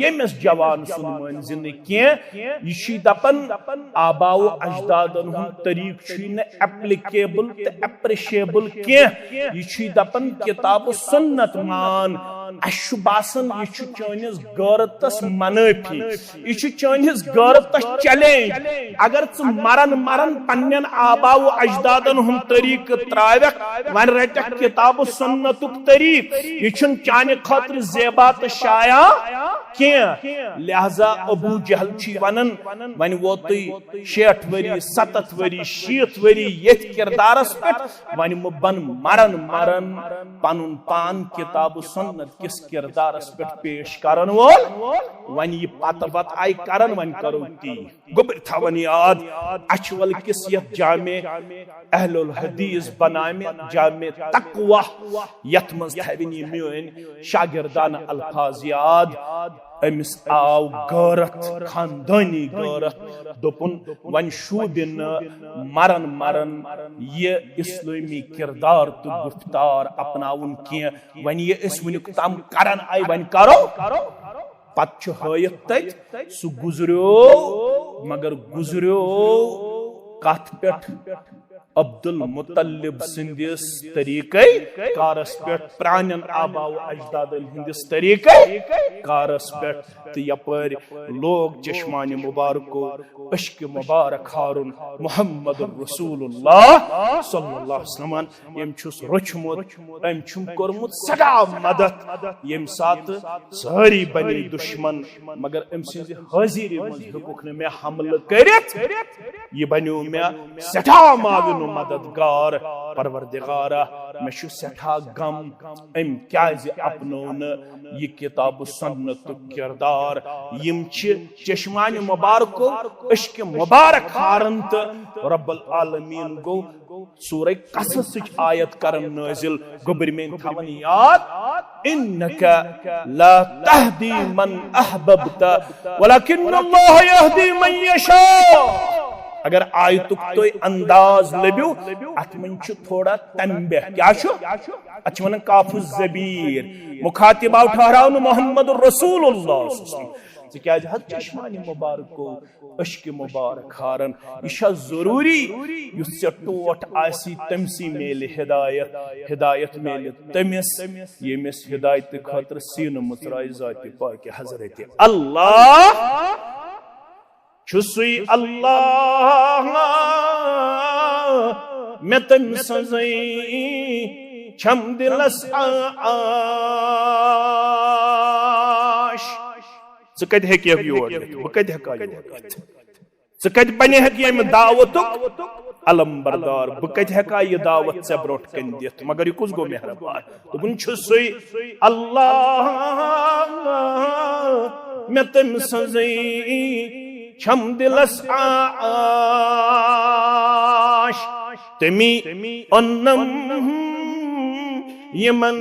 ییٚمِس جوان سُنٛد مٲنۍ زِ نہٕ کینٛہہ، یہِ چھُے دپان آباو اجدادن ہُنٛد طریٖقہٕ چھُے نہٕ ایپلیکیبل تہٕ ایپریشیبل کینٛہہ۔ یہِ چھُے دپان کتاب و سنت مان۔ اسہِ چھُ باسان یہِ چھُ چٲنِس غٲرتس منٲفی، یہِ چھُ چٲنِس غٲرتس چیلنج۔ اگر ژٕ مرن مرن پننٮ۪ن آباو و اجدادن ہُنٛد طریٖقہٕ تراوکھ، وۄنۍ رٹکھ کتاب و سنتُک طریٖقہٕ، یہِ چھُنہٕ چانہِ خٲطرٕ زیبا تہٕ شایان کینٛہہ۔ لہذا ابو جہل چھُے ونان، وۄنۍ ووتُے شیٹھ ؤری، ستتھ ؤری، شیٖتھ ؤری ییٚتھۍ کردارس پٮ۪ٹھ، وۄنۍ مہٕ بن مرن مرن پنُن پان کتاب و سنت کس کردارس پٮ۪ٹھ پیش کرن وول۔ وۄنۍ یہِ پتہٕ وتہٕ آیہِ کرن، وۄنۍ کرو تی۔ گوٚبرۍ تھاوان یاد، اچھول کس یتھ جامع اہل الحدیث بنامہِ، جامع تقوی، یتھ منٛز تھاوِن یہِ میٲنۍ شاگردانہٕ الفاظ یاد۔ أمِس آو غٲرت، خاندٲنی غٲرت۔ دوٚپُن، وۄنۍ شوٗبہِ نہٕ مرن مرن یہِ اسلٲمی کردار تہٕ گفتار اپناوُن کینٛہہ۔ وۄنۍ یہِ أسۍ وٕنیُک تام کران آے، وۄنۍ کرو۔ پتہٕ چھُ ہٲیِتھ تتہِ، سُہ گُزریو، مگر گُزریو کتھ پٮ۪ٹھ؟ عبدالمطلب سٕنٛدِس طریٖقے کارس پٮ۪ٹھ، پرٛانٮ۪ن آباو اجدادن ہٕنٛدِس طریٖقے کارس پٮ۪ٹھ۔ تہٕ یپٲرۍ لوگ چشمانِ مبارکو عشقِ مبارک ہارُن محمد رسول اللہ صلی اللہ علیہ وسلمن۔ ییٚمۍ چھُس روٚچھمُت، أمۍ چھُم کوٚرمُت سٮ۪ٹھاہ مدد۔ ییٚمہِ ساتہٕ سٲری بنے دُشمن، مگر أمۍ سٕنٛزِ حٲضری منٛز ہیوٚکُکھ نہٕ مےٚ حملہٕ کٔرِتھ۔ یہِ بنیو مےٚ سٮ۪ٹھاہ معاون و مددگار۔ پروردگارا، مےٚ چھُ سٮ۪ٹھاہ غم، أمۍ کیازِ اپنوو نہٕ یہِ کتاب و سنتُک کردار؟ یِم چھِ چشمانِ مبارکو عشقِ مبارک ہاران، تہٕ رب العالمین گوٚو سورہ قصصٕچ آیت کرن نٲزِل۔ گوٚبرۍ میٲنۍ تھاوان یاد، انک لا تہدی من احببت ولکن اللہ یہدی من یشاء۔ اگر آیتُک تُہۍ انداز لٔبِو، اتھ منٛز چھُ تھوڑا تنبیہ۔ کیٛاہ چھُ؟ اتھ چھِ ونان کاف الضمیر، مخاطب آو ٹھہراونہٕ محمد رسول اللہ صلی اللہ علیہ وسلم۔ ژٕ کیازِ حظ چشمانِ مبارکو عشقِ مبارک ہاران؟ یہِ چھا ضروٗری؟ یُس ژےٚ ٹوٹھ آسی، تٔمۍ سٕے میلہِ ہدایت۔ ہدایت میلہِ تٔمِس، ییٚمِس ہدایتہٕ خٲطرٕ سیٖنہٕ مُژراے ذاتِ پاکہِ حضرتِ اللہ۔ چھُ سُے اللہ، مےٚ تٔمۍ سٕنٛزٕے چھم دِلس آش۔ ژٕ کتہِ ہیٚکہِ یور یِتھ؟ بہٕ کتہِ ہیٚکہٕ یور یِتھ؟ ژٕ کتہِ بنہِ ہیٚکھ ییٚمہِ دعوتُک علم بردار؟ بہٕ کتہِ ہیٚکہٕ یہِ دعوت ژےٚ برونٛٹھ کنہِ دِتھ؟ مگر یہِ کُس گوٚو مہربان؟ دوٚپُن، چھُ سُے اللہ، مےٚ تٔمۍ سٕنٛزٕے چھم دِلس آش۔ تٔمی اوٚنم یِمن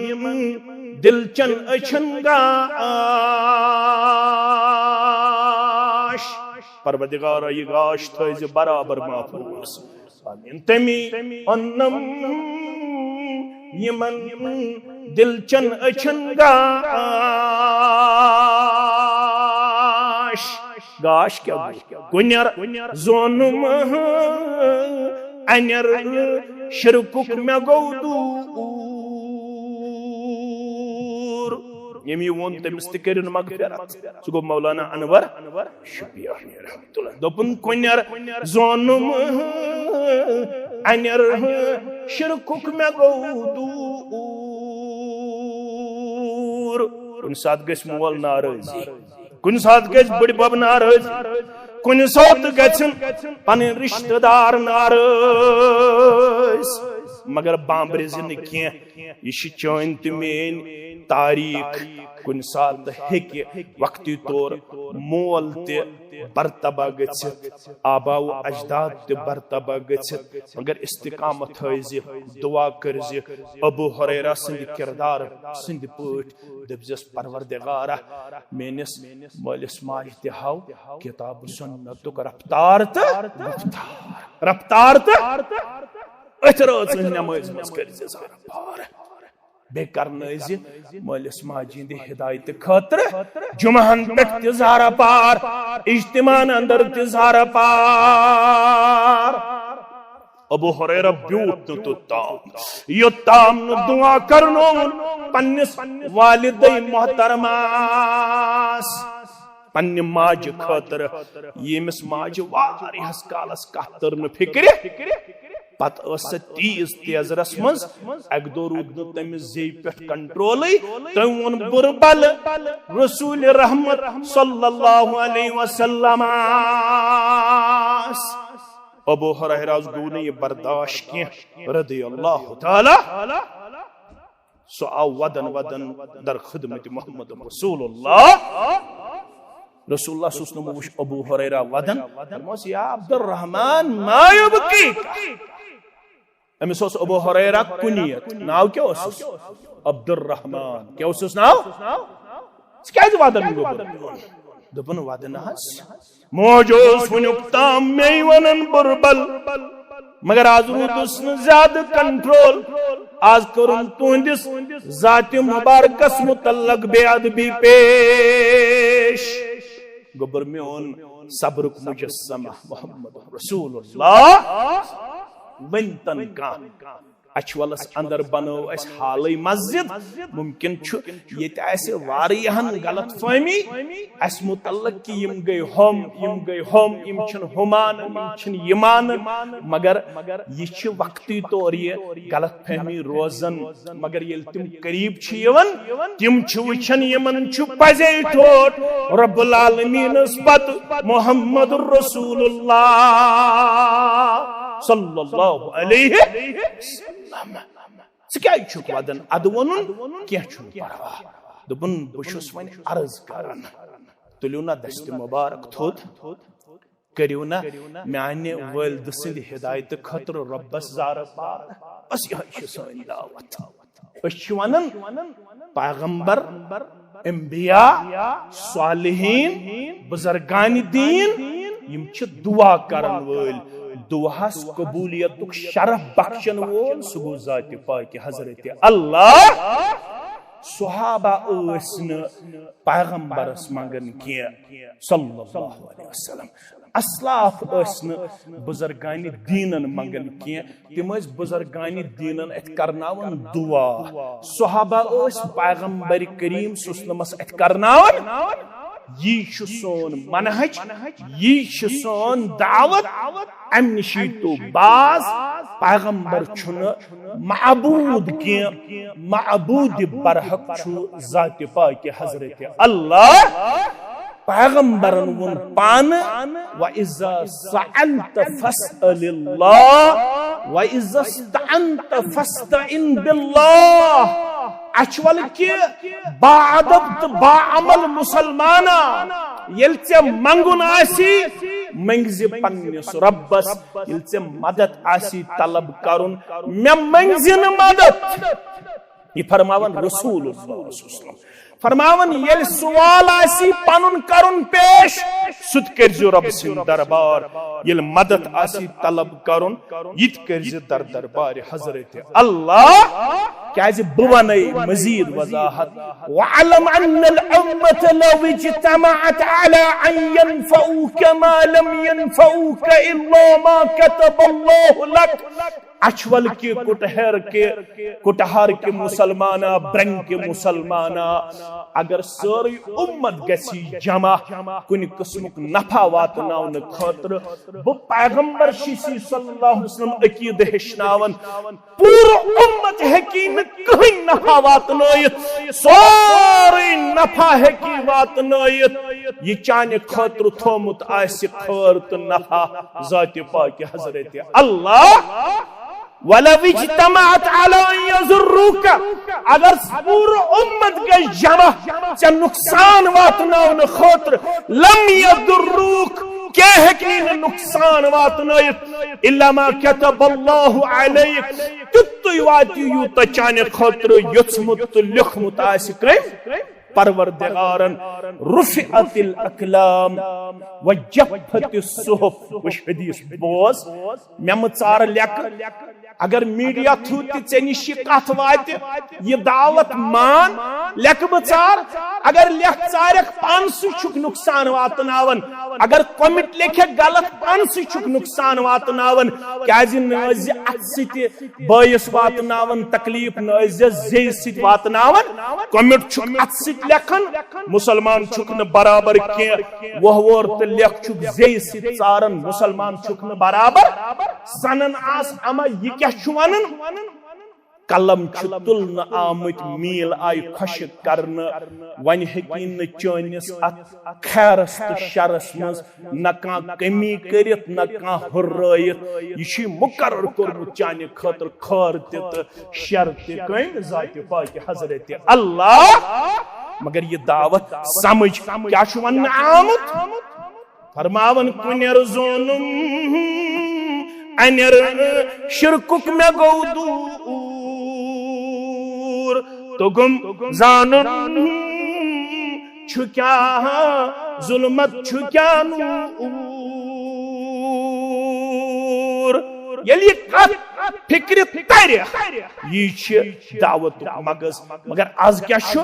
دِلچن أچھن گاش۔ پروردگارا، یہِ گاش تھٲوزِ برابر محفوظ۔ آمین۔ تٔمی اوٚنم یِمن دِلچن أچھن گاش۔ گاش کیٛاہ گوٚو؟ کُنٮ۪ر زونُم اَنٮ۪ر، شِرکُک مےٚ گوٚو دوٗر۔ ییٚمۍ یہِ ووٚن، تٔمِس تہِ کٔرِن مغفرت۔ سُہ گوٚو مولانا انور شفیع رحمتہ اللہ۔ دوٚپُن، کُنٮ۪ر زونُم اَنٮ۪ر، شِرکُک مےٚ گوٚو دوٗر۔ کُنہِ ساتہٕ گژھِ مول ناراضی، کُنہِ ساتہٕ گژھِ بٕڈِ بب ناراض، کُنہِ ساتہٕ گژھن پنٕنۍ رشتہٕ دار ناراض، مگر بامبرِ زِ نہٕ کینٛہہ۔ یہِ چھِ چٲنۍ تہٕ میٲنۍ تاریخ۔ کُنہِ ساتہٕ ہیٚکہِ وقتی طور مول تہِ برطبع گٔژھِتھ، آباء و اجداد تہِ برطبع گٔژھِتھ، مگر استقامت تھٲیزِ، دعا کٔرزِ ابو ہریرہ سٕنٛدِ کردار سٕنٛدِ پٲٹھۍ۔ دٔپزٮ۪س، پروردگارا، میٲنِس مٲلِس ماجہِ تہِ ہاو کتاب و سنتُک رفتار تہٕ گفتار، رفتار تہٕ أتھۍ رٲژ ہٕنٛز نمٲژ منٛز کٔرزِ اظہار پار۔ بیٚیہِ کرنٲوزِ مٲلِس ماجہِ ہٕنٛدِ ہدایتہٕ خٲطرٕ جمعہن پٮ۪ٹھ تہِ اظہار پار، اجتماعن اندر تہِ اظہار پار۔ ابو ہریرہ بیوٗٹھ نہٕ توٚتام، یوٚتام نہٕ دعا کرنووُن پننِس والدے محترمس، پننہِ ماجہِ خٲطرٕ، ییٚمِس ماجہِ واریاہس کالس کتھ تٔر نہٕ فکرِ۔ پتہٕ ٲس سۄ تیز تیزرس منٛز، اکہِ دۄہ روٗد نہٕ تٔمِس زیٚوِ پٮ۪ٹھ کنٹرولٕے، تٔمۍ ووٚن بُرٕ بلہٕ رسول رحمت صلی اللہ علیہ وسلمس۔ ابو ہریرہ گوٚو نہٕ یہِ برداشت کینٛہہ، رضی اللہ تعالی۔ سُہ آو ودان ودان در خدمت محمد رسول اللہ۔ رسول اللہ صلی اللہ علیہ وسلم وُچھ ابو ہریرہ ودان، فرموس، یا عبد الرحمن، ما یبکیک؟ أمِس اوس ابو ہریرہ کنیت، ناو کیٛاہ اوسُس؟ عبد الرحمن۔ کیٛاہ اوسُس ناو؟ ژٕ کیٛازِ ودان گوٚبُر؟ دوٚپُن، ودٕ نہٕ حظ۔ موج اوس وُنیُک تام مے ونان بُرٕ بل، مگر از روٗدُس نہٕ زیادٕ کنٹرول۔ از کوٚرُن تُہنٛدِس ذاتِ مبارکس متعلق بے ادبی پیش۔ گوٚبُر میون صبرُک مجسمہ محمد رسول اللہ۔ وۄنۍ تن کانٛہہ اچھولس اندر بنٲو اسہِ حالٕے مسجد۔ ممکن چھُ ییٚتہِ آسہِ واریاہن غلط فہمی اسہِ متعلق کہِ یِم گٔے ہُم، یِم گٔے ہُم، یِم چھِنہٕ ہُہ مانان، یِم چھِنہٕ یہِ مانان۔ مگر یہِ چھِ وقتی طور یہِ غلط فہمی روزان۔ مگر ییٚلہِ تِم قریب چھِ یِوان، تِم چھِ وٕچھان یِمن چھُ پزے ٹھوٹھ رب العالمینس پتہٕ محمد رسول اللہ صلی اللہ علیہ وسلم۔ ژٕ کیٛازِ چھُکھ ودان؟ ادٕ ووٚنُن، کینٛہہ چھُنہٕ پرواے۔ دوٚپُن، بہٕ چھُس وۄنۍ عرض کران، تُلِو نا دستِ مبارک تھوٚد، کٔرِو نا میانہِ والدٕ سٕنٛدِ ہدایتہٕ خٲطرٕ رۄبس زارٕ پار۔ بس یِہوٚے چھِ سٲنۍ دعوت۔ أسۍ چھِ ونان، پیغمبر، انبیاء، صالحین، بزرگان دین، یِم چھِ دعا کرن وٲلۍ، دعاہس قبولیتُک شرف بخشن وول، سُہ گوٚو ذاتِ پاکِ حضرت اللہ۔ صحابہ ٲسۍ نہٕ پیغمبرس منگان کینٛہہ، صلی اللہ علیہ وسلم۔ اسلاف ٲسۍ نہٕ بزرگان دینن منگان کینٛہہ، تِم ٲسۍ بزرگان دینن اتھِ کرناوان دعا۔ صحابہ ٲسۍ پیغمبر کریم صلی اللہ علیہ وسلمس اتھِ کرناوان۔ یی چھُ سون منہج، یی چھِ سٲنۍ دعوت۔ امہِ نِش یی تو باز، پیغمبر چھُنہٕ معبود کینٛہہ، معبود برحق چھُ ذاتِ پاکِ حضرت اللہ۔ پیغمبرن ووٚن پانہٕ، وَإِذَا سَأَلْتَ فَاسْأَلِ اللَّهَ وَإِذَا اسْتَعَنْتَ فَاسْتَعِنْ بِاللَّهِ۔ اچھول کہِ با ادب تہٕ با عمل مسلمانا، ییٚلہِ ژےٚ منگُن آسی، منگزِ پننِس رۄبس۔ ییٚلہِ ژےٚ مدد آسی طلب کرُن، مےٚ منگزِ نہٕ مدد۔ یہِ فرماوان رسول اللہ صلی اللہ علیہ وسلم۔ فرماوان، ییٚلہِ سوال آسی پنُن کرُن پیش، سُہ تہِ کٔرزِ رۄب سٕنٛدِ دربار۔ ییٚلہِ مدد آسی طلب کرُن، یہِ تہِ کٔرزِ در دربارِ حضرت اللہ۔ کیازِ بہٕ ونے مزید وضاحت، وَاعْلَمْ أَنَّ الْأُمَّةَ لَوِ اجْتَمَعَتْ عَلَىٰ أَنْ يَنْفَعُوكَ مَا لَمْ يَنْفَعُوكَ إِلَّا مَا كَتَبَ اللَّهُ لَكَ۔ اچھول کہِ کٹہر کہِ، کٹہر کہِ مسلمانا، برنگ کہِ مسلمانا، اگر سٲرٕے اُمت گژھِ جمع کُنہِ قٕسمُک نفع واتناونہٕ خٲطرٕ، بہٕ پیغمبر چھُسی صلی اللہ علیہ وسلم عقیدٕ ہیٚچھناوان، پوٗرٕ اُمت ہیٚکی نہٕ کٕہٕنۍ نفع واتنٲیِتھ، سورُے نفع ہیٚکی واتنٲیِتھ یہِ چانہِ خٲطرٕ تھومُت آسہِ خٲر تہٕ نفع ذاتِ پاکِ حضرت اللہ۔ ولو اجتمعت على ان يضروك، اگر پوٗرٕ اُمت گژھِ جمع ژےٚ نۄقصان واتناونہٕ خٲطرٕ، لم يضروك، کینٛہہ ہیٚکہِ نہٕ نۄقصان واتنٲیِتھ، الا ما كتب الله عليك، تیُتُے واتہِ یوٗتاہ چانہِ خٲطرٕ یوٚژھمُت تہٕ لیوٚکھمُت آسہِ کٔمۍ؟ پروردگارن۔ رفعت الاقلام وجفت الصحف۔ وٕچھ حدیث، بوز، مےٚ مہٕ ژارٕ لیکہٕ۔ اگر میڈیا تھرو تہِ ژےٚ نِش یہِ کتھ واتہِ، یہِ دعوت مان، لیکہٕ مہٕ ژار۔ اگر لیکھ ژارکھ، پانسٕے چھُکھ نۄقصان واتناوان۔ اگر کومنٹ لیکھکھ غلط، پانسٕے چھُکھ نۄقصان واتناوان۔ کیازِ نہ ٲسۍ زِ اتھٕ سۭتۍ بٲیِس واتناوان تکلیف، نہ ٲسۍ زِ زیٚیہِ سۭتۍ واتناوان۔ کومنٹ چھُکھ اتھٕ سۭتۍ لیکھان، مُسلمان چھُکھ نہٕ برابر کینٛہہ۔ وۄہ وور تہٕ لیکھ چھُکھ زیٚیہِ سۭتۍ ژاران، مُسلمان چھُکھ نہٕ برابر۔ زنان آس اما یہِ کیٛاہ چھُ ونان؟ قلم چھُ تُلنہٕ آمٕتۍ، میٖل آیہِ خۄشٕک کرنہٕ۔ وۄنۍ ہیٚکی نہٕ چٲنِس اتھ خیرس تہٕ شرس منٛز نہ کانٛہہ کمی کٔرِتھ، نہ کانٛہہ ہُررٲیِتھ۔ یہِ چھُے مُقرر کوٚرمُت چانہِ خٲطرٕ خٲر تہِ تہٕ شر تہِ کٔمۍ؟ ذاتِ پاکہِ حضرت اللہ۔ مگر یہِ دعوت سمجھ کیٛاہ چھُ وننہٕ آمُت؟ فرماوان، کُنٮ۪ر زونُم انٮ۪ر شرکُک مےٚ گوٚو دوٗر۔ توٚگُم زانُن چھُ کیٛاہ ظُلمت چھُ کیٛاہ نوٗر۔ ییٚلہِ یہِ کتھ فکرِ ترِ، یہِ چھِ دعوتُک مغز۔ مگر از کیٛاہ چھُ؟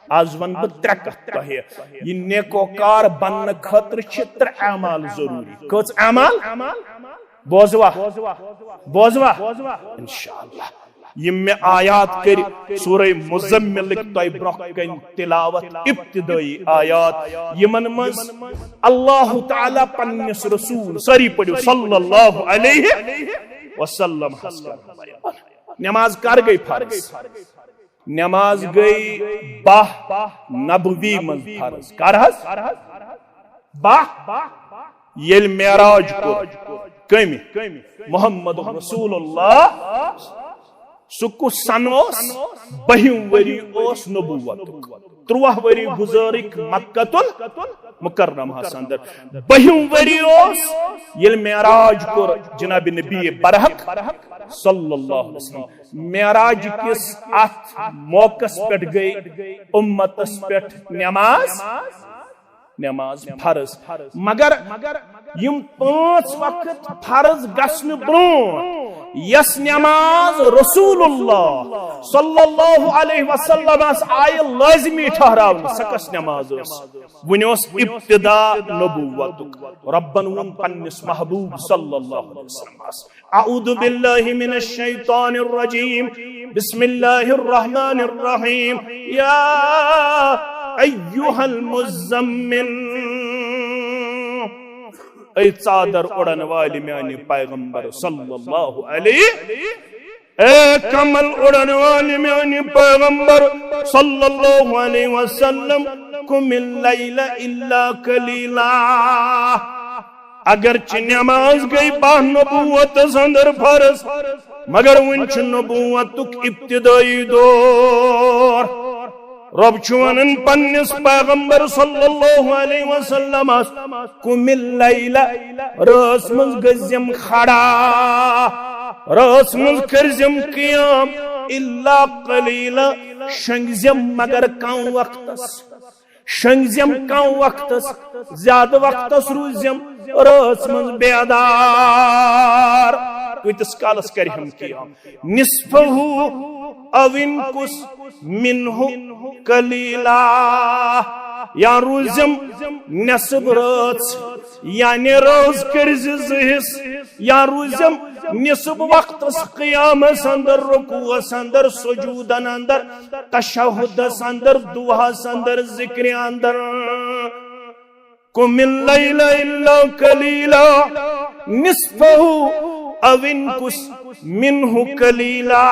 از ونہٕ بہٕ ترٛےٚ کتھ تۄہہِ۔ یہِ نیکوکار بننہٕ خٲطرٕ چھِ ترٛےٚ اعمال ضروٗری۔ کٔژ اعمال؟ بوزوا؟ بوزوا؟ انشاءاللہ۔ یِم مےٚ آیات کٔرۍ سورہ مزملٕکۍ تۄہہِ برونٛہہ کنہِ تلاوت، ابتدٲیی آیات، یِمن منٛز اللہ تعالیٰ پننِس رسول، سٲری پٔرِو، صلی اللہ علیہ وسلم ہس کر بیان۔ نماز کر گٔے فرض؟ نماز گٔے باہ نبوی منٛز فرض۔ کر حظ؟ باہ۔ ییٚلہِ معراج کوٚر کٔمۍ؟ محمد رسول اللہ۔ سُہ کُس سنہٕ اوس؟ بٔہِم ؤری اوس نبوتُک۔ تُرٛواہ ؤری گُزٲرٕکھ مکہ المکرمہس اندر۔ بٔہِم ؤری اوس ییٚلہِ معراج کوٚر جناب نبی برحق صلی اللہ علیہ وسلم۔ معراج کِس اتھ موقعس پٮ۪ٹھ گٔے امتس پٮ۪ٹھ نماز، نماز فرض۔ مگر یِم پانٛژھ وقت فرض گژھنہٕ برونٛہہ یۄس نماز رسول اللہ صلی اللہ علیہ وسلمس آیہِ لٲزمی ٹھہراونہٕ، سۄ کۄس نماز ٲس؟ وُنہِ اوس ابتدا نبوتُک۔ ربن ووٚن پننِس محبوب صلی اللہ علیہ وسلمس، اعوذ باللہ من الشیطان الرجیم، بسم اللہ الرحمن الرحیم، یا ایہا المزمل، اے ژادر اوڑن والہِ میانہِ پیغمبر صلی اللہ علیہ، اے کمل اوڑن والہِ میانہِ پیغمبر صلی اللہ علیہ وسلم، قم اللیل الا قلیلا۔ اگرچہ نماز گٔے باہ نبوتس اندر فرض، مگر وُنہِ چھُ نبوتُک ابتدٲیی دور۔ رب چھُ ونان پننِس پیغمبر صلی اللہ علیہ وسلمس، قم اللیل، رٲژ منٛز گٔژھزٮ۪م کھڑا، رٲژ منٛز کٔرزٮ۪م قیام، الا قلیلا، شۄنگزٮ۪م مگر کم وقتس۔ شۄنگزٮ۪م کم وقتس، زیادٕ وقتس روٗززٮ۪م رٲژ منٛز بیدار۔ کۭتِس کالس کرِ ہم قیام؟ نصفہ او انقص منہ قلیلا، یا روٗززٮ۪م نصف رٲژ، یعنی رٲژ کٔرزِ زٕ حصہٕ، یا روٗززٮ۪م نصف وقتس قیامس اندر، رکوعس اندر، سجودن اندر، تشہدس اندر، دعاہس اندر، ذکرِ اندر۔ قم اللیل الا قلیلا، نصفہ او انقص منہ قلیلا،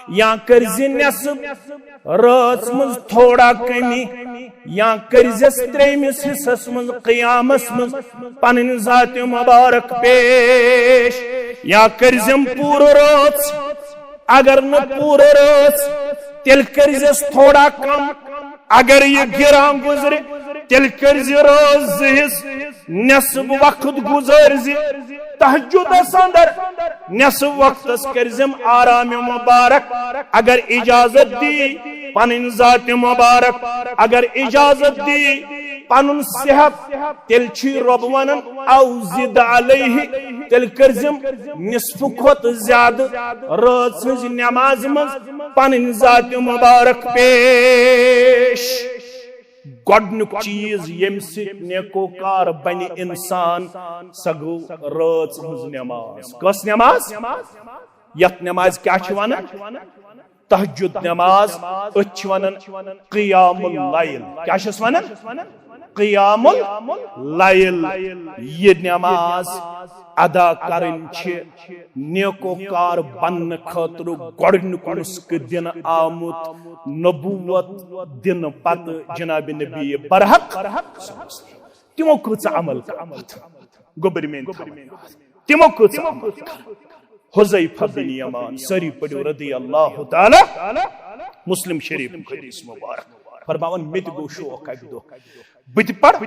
یا کٔرزِ نصف رٲژ منٛز تھوڑا کمی، یا کٔرزٮ۪س ترٛیٚیمِس حصس منٛز قیامس منٛز پنٕنۍ ذاتِ مبارک پیش۔ یا کٔرزٮ۪م پوٗرٕ رٲژ، اگر نہٕ پوٗرٕ رٲژ، تیٚلہِ کٔرزٮ۪س تھوڑا کم۔ اگر یہِ گِران گُزرِ، تیٚلہِ کٔرزِ رٲژ زٕ حصہٕ، نٮ۪صٕف وقت گُزٲرزِ تہجدس اندر، نٮ۪صٕف وقتس کٔرزٮ۪م آرام مبارک۔ اگر اجازت دی پنٕنۍ ذات مبارک، اگر اجازت دی پنُن صحت، تیٚلہِ چھُ رۄب ونان، "او زد علیہ"، تیٚلہِ کٔرزٮ۪م نصفہٕ کھۄتہٕ زیادٕ رٲژ ہٕنٛزِ نمازِ منٛز پنٕنۍ ذات مبارک پیش۔ گۄڈنیُک چیٖز، ییٚمہِ سۭتۍ نیکوکار بنہِ انسان، سۄ گوٚو رٲژ ہٕنٛز نماز۔ کۄس نماز؟ یتھ نمازِ کیٛاہ چھِ ونان؟ تہجد نماز، أتھۍ چھِ ونان قیام اللیل۔ کیٛاہ چھِس ونان؟ قیام اللیل۔ یہِ نماز ادا کرٕنۍ چھِ نیکوکار بننہٕ خٲطرٕ گۄڈٕنیُک نسخہٕ دِنہٕ آمُت نبوت دِنہٕ پتہٕ جناب نبی برحق۔ تِمو کۭژاہ عمل کٔرمٕژ؟ گوٚبرۍ میٲنۍ تھاوٕنۍ یاد۔ تِمو کۭژاہ عمل کٔر؟ حذیفہ بن یمان، سٲری پٔرِو رضی اللہ تعالیٰ، مسلم شریف حدیث مبارک۔ فرماوان، مےٚ تہِ گوٚو شوق اکہِ دۄہ بہٕ تہِ پرٕ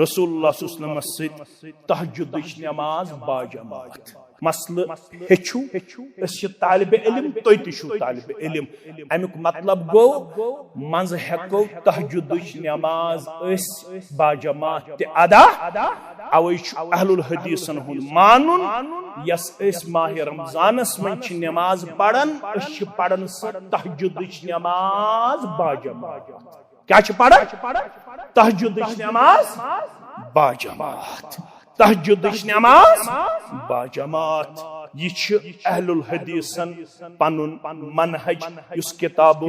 رسول اللہ صلی اللہ علیہ وسلمس سۭتۍ تہجدٕچ نماز باجماعت۔ مسلہٕ ہیٚچھِو، أسۍ چھِ طالب علم، تُہۍ تہِ چھِو طالب علم۔ امیُک مطلب گوٚو، منٛزٕ ہٮ۪کو تہجدٕچ نماز أسۍ باجماعت تہِ ادا۔ اوے چھُ اہل الحدیثن ہُنٛد مانُن، یۄس أسۍ ماہِ رمضانس منٛز چھِ نماز پران، أسۍ چھِ پران سۄ تہجدٕچ نماز باجماعت۔ کیٛاہ چھِ پران؟ تہجدٕچ نماز باجماعت۔ تہجدٕچ نماز باجماعت۔ یہِ چھِ اہل الحدیثن پنُن منہج، یُس کتاب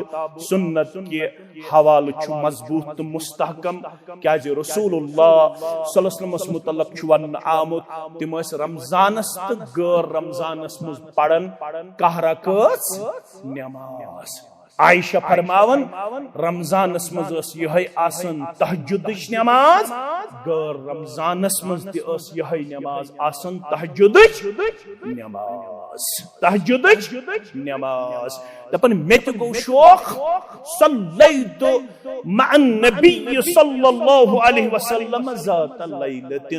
سنت کہِ حوالہٕ چھُ مضبوط تہٕ مستحکم۔ کیازِ رسول اللہ صلی اللہ علیہ وسلمس متعلق چھُ وننہٕ آمُت، تِم ٲسۍ رمضانس تہٕ غٲر رمضانس منٛز پران کاہ رکٲژ نماز۔ عائشہ فرماوان، رمضانس منٛز ٲس یِہے آسان تہجدٕچ نماز، غٲر رمضانس منٛز تہِ ٲس یِہے نماز آسان تہجدٕچ نماز، تہجدٕچ نماز۔ دپان، مےٚ تہِ گوٚو شوق، صلیت مع النبی صلی اللہ علیہ وسلم ذات لیلۃ۔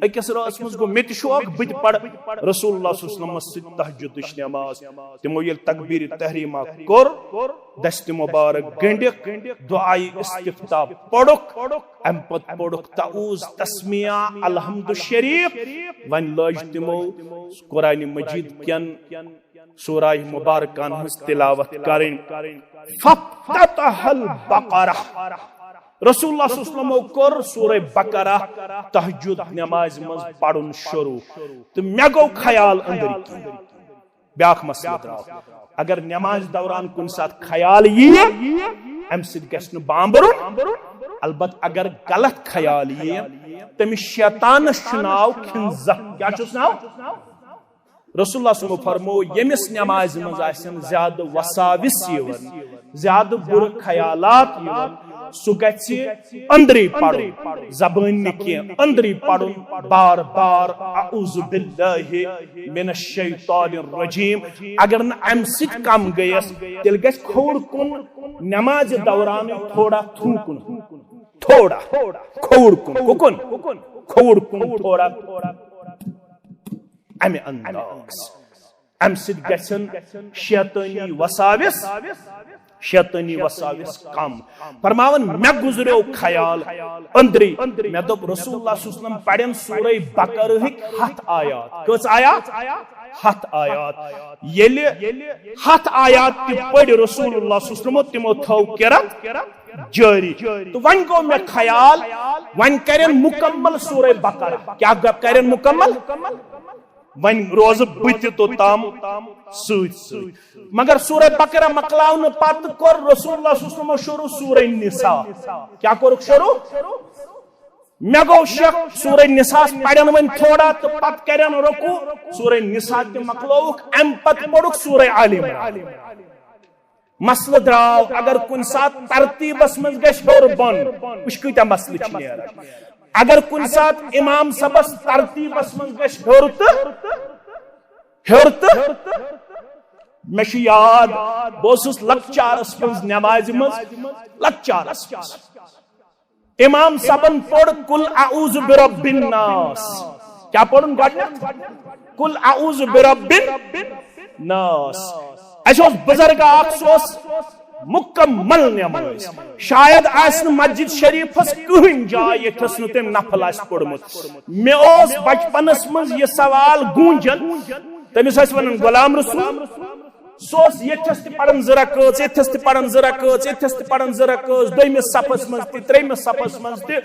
أکِس رٲژ منٛز گوٚو مےٚ تہِ شوق، بہٕ تہِ پرٕ رسول اللہ صلی اللہ علیہ وسلمس سۭتۍ تہجدٕچ نماز۔ تِمو ییٚلہِ تکبیرِ تحریمہ کوٚر، دستِ مبارک گنڈکھ، دعائے استفتاح پوٚرُکھ، امہِ پتہٕ پوٚرُکھ تعوذ، تسمیہ، الحمد شریف۔ وۄنۍ لٲج تِمو قرآن مجید کٮ۪ن سورہ مبارکن ہٕنٛز تلاوت کرٕنۍ۔ فافتتح البقرہ۔ رسول اللہ صلی اللہ علیہ وسلمو کوٚر سورہ بقرہ تہجد نمازِ منٛز پرُن شروع، تہٕ مےٚ گوٚو خیال أنٛدرۍ کِنۍ۔ بیاکھ مسلہٕ درٛاو، اگر نمازِ دوران کُنہِ ساتہٕ خیال ییہِ، امہِ سۭتۍ گژھِ نہٕ بامبرُن۔ البتہ اگر غلط خیال ییہِ، تٔمِس شیطانس چھُ ناو خنزہ۔ کیٛاہ چھُس ناو؟ رسول اللہ صلی اللہ علیہ وسلم فرمو، ییٚمِس نمازِ منٛز آسن زیادٕ وساوس یِوان، زیادٕ بُرٕ خیالات یِوان، سُہ گژھِ أنٛدرٕے پرُن، زبٲنۍ نہٕ کینٛہہ، أنٛدرٕے پرُن بار بار، اعوذ باللہ من الشیطان الرجیم۔ اگر نہٕ امہِ سۭتۍ کم گٔیس، تیٚلہِ گژھِ کھووُر کُن نمازِ دوران تھوڑا تھوٚکُن، تھوڑا کھووُر کُن، کُکُن؟ کھووُر کُن تھوڑا۔ امہِ انداز۔ امہِ سۭتۍ گژھن شیطٲنی وساوس، شیطٲنی وساوس کم۔ فرماوان، مےٚ گُزریو خیال أنٛدرٕے، مےٚ دوٚپ، رسول اللہ صلی اللہ علیہ وسلم پرن سورہ بقرہٕکۍ ہتھ آیات۔ کٔژ آیات؟ ہتھ آیات۔ ییٚلہِ ہتھ آیات تہِ پٔرۍ رسول اللہ صلی اللہ علیہ وسلم، تِمو تھٲو قرات جٲری۔ تہٕ وۄنۍ گوٚو مےٚ خیال، وۄنۍ کرن مکمل سورہ بقرہ۔ کیٛاہ کرن مکمل؟ وۄنۍ روزٕ بہٕ تہِ توٚتام سۭتۍ سۭتۍ۔ مگر سورہ بقرہ مۄکلاونہٕ پتہٕ کوٚر رسول اللہ صلی اللہ علیہ وسلمو شروع سورہ نساء۔ کیٛاہ کوٚرُکھ شروع؟ مےٚ گوٚو شک، سورہ نساء پرن وۄنۍ تھوڑا تہٕ پتہٕ کرن رکوع۔ سورہ نساء تہِ مۄکلووُکھ، امہِ پتہٕ پوٚرُکھ سورہ آل عمران۔ مسلہٕ درٛاو، اگر کُنہِ ساتہٕ ترتیٖبس منٛز گژھِ ہیوٚر بۄن، وٕچھ کۭتیاہ مسلہٕ چھِ نیران۔ اگر کُنہِ ساتہٕ امام صٲبس ترتیٖبس منٛز گژھِ ہیوٚر تہٕ ہیوٚر تہٕ مےٚ چھُ یاد، بہٕ اوسُس لۄکچارس منٛز نمازِ منٛز، لۄکچارس منٛز۔ امام صٲبن پوٚر قل اعوذ برب الناس۔ کیٛاہ پوٚرُن گۄڈٕنٮ۪تھ؟ قل اعوذ برب الناس۔ اَسہِ اوس بُزرگ اکھ، سُہ اوس مکمل نمٲزۍ۔ شاید آسہِ نہٕ مسجد شریفس کٕہٕنۍ جاے ییٚتھس نہٕ تٔمۍ نفل آسہِ پوٚرمُت۔ مےٚ اوس بچپنس منٛز یہِ سوال گوٗنجان۔ تٔمِس ٲسۍ ونان غلام رسول۔ سُہ اوس ییٚتھس تہِ پران زٕ رکٲژ، ییٚتھس تہِ پران زٕ رکٲژ، ییٚتھس تہِ پران زٕ رکٲژ، دوٚیمِس صفس منٛز تہِ، ترٛیٚیمِس صفس منٛز تہِ۔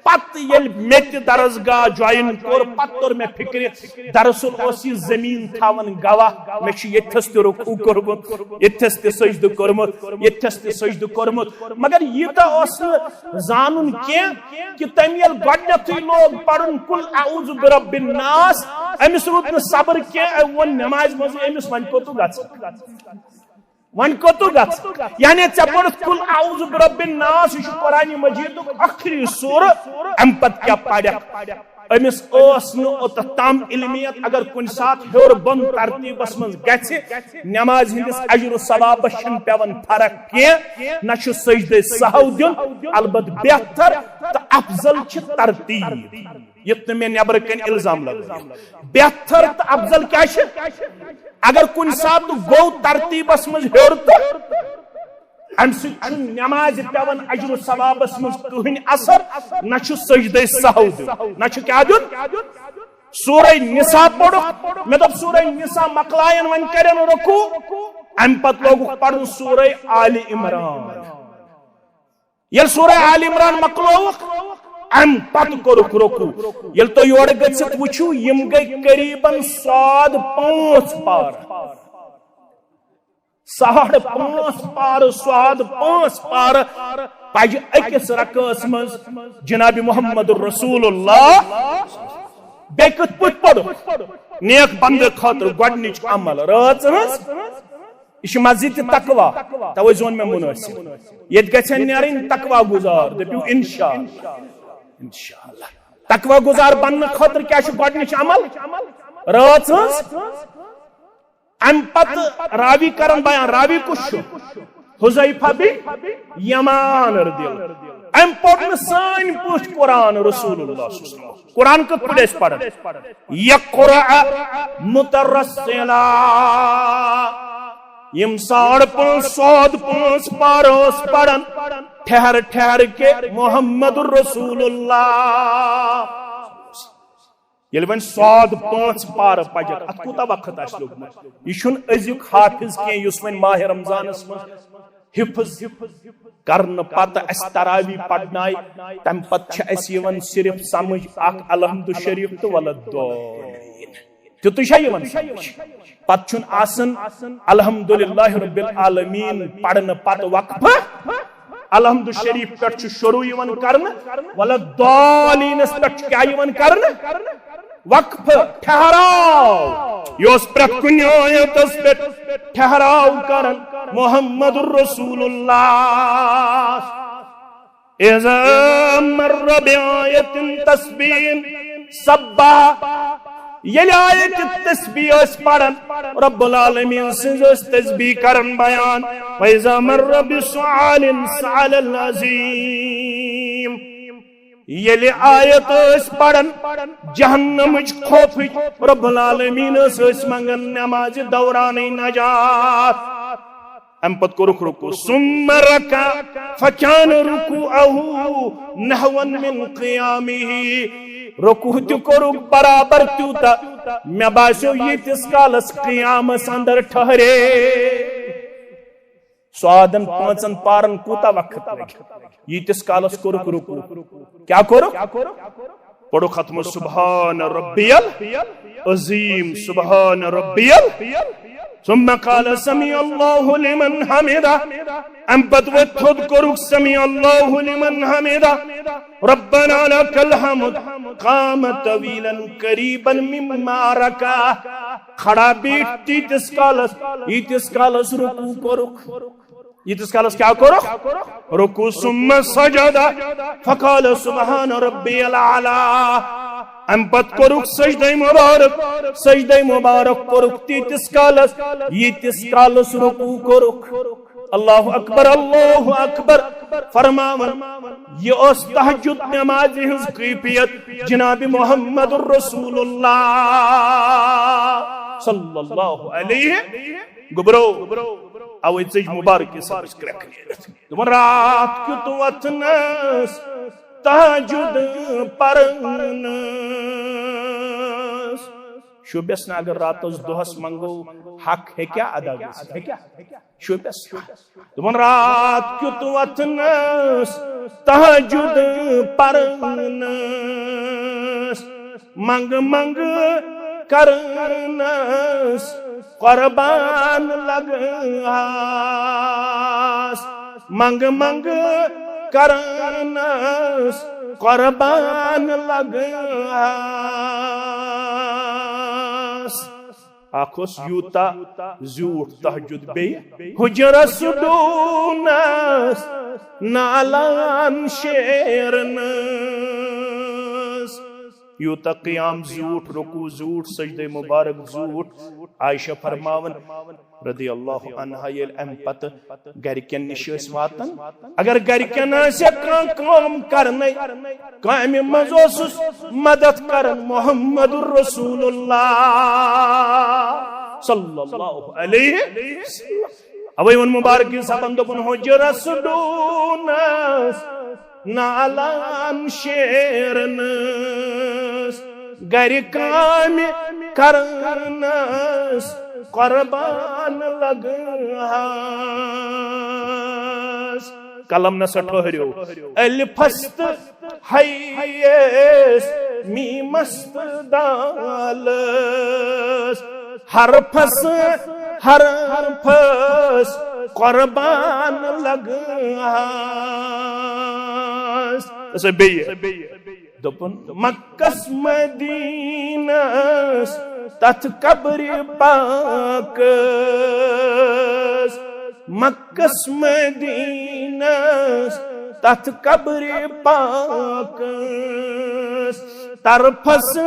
پتہٕ ییٚلہِ مےٚ تہِ درسگاہ جوین کوٚر، پتہٕ توٚر مےٚ فکرِ، دراصل اوس یہِ زمین تھاوان گواہ، مےٚ چھُ ییٚتھس تہِ رکوع کوٚرمُت، ییٚتھس تہِ سجدٕ کوٚرمُت، ییٚتھس تہِ سجدٕ کوٚرمُت۔ مگر یہِ تہِ اوس نہٕ زانُن کینٛہہ کہِ تٔمۍ ییٚلہِ گۄڈٕنیتھٕے لوگ پرُن قل اعوذ برب الناس، أمِس روٗد نہٕ صبر کینٛہہ، أمۍ ووٚن نمازِ منٛزٕے أمِس، "وۄنۍ کوٚت گژھ؟ وۄنۍ کوٚت گژھ؟" یعنی ژےٚ پوٚرُتھ قل اعوذ برب الناس، یہِ چھُ قرآن مجیدُک ٲخری سورہ، اَمہِ پتہٕ کیٛاہ پرکھ؟ أمِس ٲس نہٕ اوٚتتھ تام علمیت، اگر کُنہِ ساتہٕ ہیوٚر بۄن ترتیٖبس منٛز گژھِ، نمازِ ہٕنٛدِس اجر و ثوابس چھَنہٕ پٮ۪وان فرق کینٛہہ، نہ چھُ سجدے سہو دیُن، البتہٕ بہتر تہٕ افضل چھِ ترتیٖب۔ یُتھ نہٕ مےٚ نٮ۪برٕ کنہِ الزام لگٲیِو۔ بہتر تہٕ افضل کیٛاہ چھِ؟ اگر کُنہِ ساتہٕ گوٚو ترتیٖبس منٛز ہیوٚر تہٕ امہِ سۭتۍ چھُنہٕ نمازِ پٮ۪وان اجر و ثوابس منٛز کٕہٕنۍ اثر، نہ چھُ سجدے سہو دیُن، نہ چھُ کیٛاہ دیُن؟ سورہ نساء پوٚرُکھ، مےٚ دوٚپ سورہ نساء مۄکلایَن، وۄنۍ کَرن رکوع، امہِ پتہٕ لوگُکھ پرُن سورہ آلِ عمران۔ ییٚلہِ سورہ آلِ عمران مۄکلووُکھ، امہِ پتہٕ کوٚرُکھ رکوع۔ ییٚلہِ تُہۍ یورٕ گٔژھِتھ وٕچھِو، یِم گٔے قریباً ساد پانٛژھ پارٕ۔ ساڑ پانٛژھ پارٕ، ساد پانٛژھ پارٕ پجہِ أکِس رکعس منٛز جناب محمد رسول اللہ۔ بیٚیہِ کِتھ پٲٹھۍ پوٚرُکھ؟ نیک بندٕ خٲطرٕ گۄڈٕنِچ عمل رٲژ ہٕنٛز، یہِ چھِ مسجد تہِ تقویٰ، توے زون مےٚ منٲسب۔ ییٚتہِ گژھن نیرٕنۍ تقویٰ گُزار، دٔپِو انشاءاللہ۔ انشاءاللہ۔ تقویٰ گُزار بننہٕ خٲطرٕ کیٛاہ چھُ گۄڈٕنِچ عمل؟ رٲژ ہٕنٛز۔ امہِ پتہٕ راوی کرن بیان، راوی کُس چھُ؟ حذیفہ بن یمان رضی اللہ۔ امہِ پوٚر نہٕ سٲنۍ پٲٹھۍ قرآن رسول اللہ صلی اللہ علیہ وسلم۔ قرآن کِتھ پٲٹھۍ ٲسۍ پران؟ یقرأ مترسلا۔ یِم ساڑ پانٛژھ، ساد پانٛژھ پارٕ اوس پران، ٹھہر ٹھہر کے محمد رسول اللہ۔ ییٚلہِ وۄنۍ ساد پانٛژھ پارٕ پجکھ، اتھ کوٗتاہ وقت آسہِ لوٚگمُت؟ یہِ چھُنہٕ أزیُک حافظ کینٛہہ یُس وۄنۍ ماہِ رمضانس منٛز حفظ کرنہٕ پتہٕ اسہِ تراویح پرنایہِ، تمہِ پتہٕ چھِ اسہِ یِوان صرف سمجھ اکھ الحمد شریف تہٕ ولد۔ تیُتُے چھا یِوان سمجھ؟ پتہٕ چھُنہٕ آسان الحمدللہ رب العالمین پرنہٕ پتہٕ وقفہٕ۔ الحمد شریف پٮ۪ٹھ چھُ شروع یِوان کرنہٕ، ولد ضالینس پٮ۪ٹھ چھُ کیٛاہ یِوان کرنہٕ؟ وقفہٕ، ٹھہراو۔ یہِ اوس پرٛٮ۪تھ کُنہِ آیتس پٮ۪ٹھ ٹھہراو کران محمد رسول اللہ۔ اذا مر بآیت تسبیح سبح، ییٚلہِ آیت تسبیح ٲسۍ پران، رب العالمین سٕنٛز ٲسۍ تسبیح کران بیان۔ فاذا مر بسؤال سأل العظیم، ییٚلہِ آیت ٲسۍ پران جہنمٕچ خوفٕچ، رب العالمین ٲس أسۍ منگان نمازِ دورانٕے نجات۔ امہِ پتہٕ کوٚرُکھ رکوع، ثم رکع فکان رکوعہ نحوا من قیامہ۔ رکوع تہِ کوٚرُکھ برابر تیوٗتاہ، مےٚ باسیو ییٖتِس کالس قیامس اندر ٹھہرے۔ سعادن پانٛژن پارن کوٗتاہ وقت لگہِ؟ ییٖتِس کالس کوٚرُکھ رکوع۔ کیٛاہ کوٚرُکھ؟ پوٚرُکھ ختم سبحان ربی العظیم، سبحان ربی ال۔ ثم قال سمع اللہ لمن حمدہ۔ امہِ پتہٕ ؤتھۍ تھوٚد کوٚرُکھ سمع اللہ لمن حمدہ، ربنا لک الحمد۔ قام طویلا قریبا مما رکع۔ کھڑا بیٖٹھۍ تیٖتِس کالس، ییٖتِس کالس رکوع کوٚرُکھ۔ ییٖتِس کالس کیٛاہ کوٚرُکھ؟ رکوع۔ ثم سجد فقال سبحان ربی الاعلی۔ امہِ پتہٕ کوٚرُکھ سجدے مبارک۔ سجدے مبارک کوٚرُکھ تیٖتِس کالس، ییٖتِس کالس رکوع کوٚرُکھ۔ اللہ اکبر، اللہ اکبر۔ فرماوان، یہِ ٲس تہجد نمازِ ہٕنٛز کیفیت جناب محمد رسول اللہ صلی اللہ علیہ۔ گوٚبرو، اوے ژٔج مبارکی صٲبس کرٛٮ۪کھ نیٖرِتھ۔ دوٚپُن، راتھ کیُتھ وۄتھنس تہجد پرنس۔ شوٗبٮ۪س نہٕ اگر راتس دۄہس منٛگو، حق ہیٚکیٛاہ ادا گٔژھِتھ؟ شوٗبٮ۪س۔ دوٚپُن، راتھ کیُتھ وۄتھنس تہجد پرنس، منٛگہٕ منٛگہٕ کرنس قربان لگہس، منٛگہٕ منٛگہٕ کرنس قربان لگہس۔ اکھ اوس یوٗتاہ زیوٗٹھ تہجد، بیٚیہِ حجرس ڈوٗنس نالان شیرنس۔ یوٗتاہ قیام زیوٗٹھ، رکوع زیوٗٹھ، سجدے مبارک زیوٗٹھ۔ عائشہ فرماوان رضی اللہ عنہا، ییٚلہِ امہِ پتہٕ گرِکٮ۪ن نِش ٲسۍ واتان، اگر گرِکٮ۪ن آسہِ کانٛہہ کٲم کرنَے، کامہِ منٛز اوسُس مدد کران محمد رسول اللہ صلی اللہ علیہ وسلم۔ اوے ووٚن مبارکی صٲبن، دوٚپُن، حجرس ڈوٗنس نالان شیرنس، گرِ کامہِ کرنس قربان لگہس۔ قلم نسا ٹھہریو، الفس تہٕ ہیس، میمس تہٕ دالس، حرفس حرفس قربان لگہس۔ أسۍ بیٚیہِ۔ دوٚپُن، مکس مدینس تتھ قبرِ پاکس، مکس مدینس تتھ قبرِ پاکس، طرفس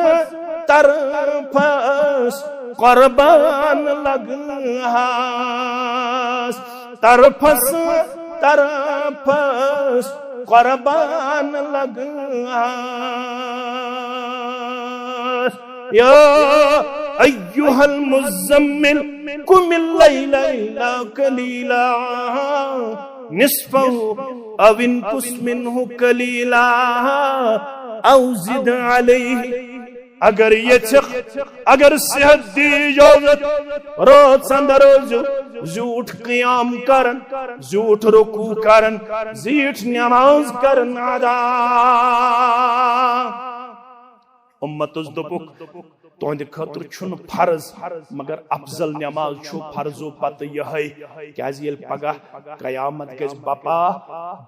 طرفس قربان لگہس، طرفس طرفس قربان لگہس۔ یا ایھا المزمل، قم اللیل الا قلیلا، نصفہ او انقص منہ قلیلا، او زد علیہ۔ اگر یژھکھ، اگر صحت دی اجازت، رٲژ اندر ٲسۍزیو زیوٗٹھ قیام کران، زیوٗٹھ رکوع کران، زیٖٹھ نماز کران ادا۔ امتس دوٚپُکھ، تُہنٛدِ خٲطرٕ چھُنہٕ فرض، مگر افضل نماز چھُ فرضو پتہٕ یِہوٚے، کیازِ ییٚلہِ پگاہ قیامت گژھِ بپا،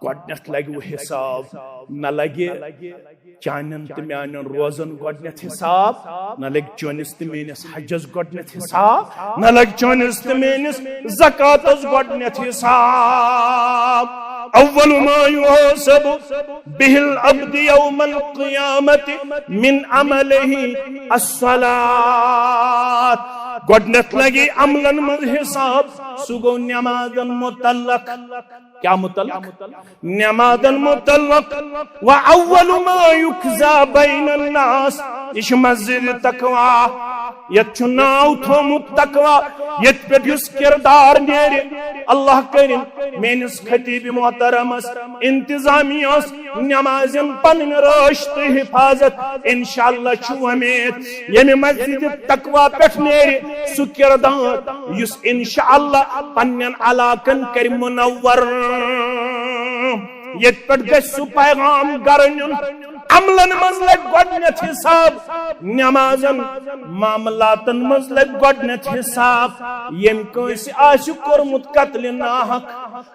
گۄڈنیتھ لگہِ وۄنۍ حساب، نہ لگہِ چانٮ۪ن تہٕ میانٮ۪ن روزن گۄڈنیتھ حساب، نہ لگہِ چٲنِس تہٕ میٲنِس حجس گۄڈنیتھ حساب، نہ لگہِ چٲنِس تہٕ میٲنِس زکاتس گۄڈنیتھ حساب۔ اول ما یحاسب بہ العبد یوم القیامۃ من عملہ الصلاۃ۔ گۄڈنیتھ لگہِ عملن منٛز حساب، سُہ گوٚو نمازن متعلق۔ کیا متعلق؟ نمازن متعلق۔ و اول ما یقضی بین الناس، یہ چھ مسجد تقوی، یتھ چھ ناو تھومت تقوی، یتھ پہ یس کردار نیرِ، اللہ کرن میانس خطیب محترمس، انتظامیہ نمازن پنن رٲچھ تہٕ حفاظت۔ انشاءاللہ چھُ وۄمید، ییٚمہِ مسجد تقوی پٮ۪ٹھ نیرِ سُہ کردار، یُس انشاءاللہ پننٮ۪ن علاقن کرِ منور۔ ییٚتہِ پٮ۪ٹھ گژھِ سُہ پیغام گرٕ نیُن۔ عملن منٛز لگہِ گۄڈنیتھ حساب، نمازن معاملاتن منٛز لگہِ گۄڈنیتھ حساب۔ ییٚمہِ کٲنٛسہِ آسہِ کوٚرمُت قتلِ ناحق،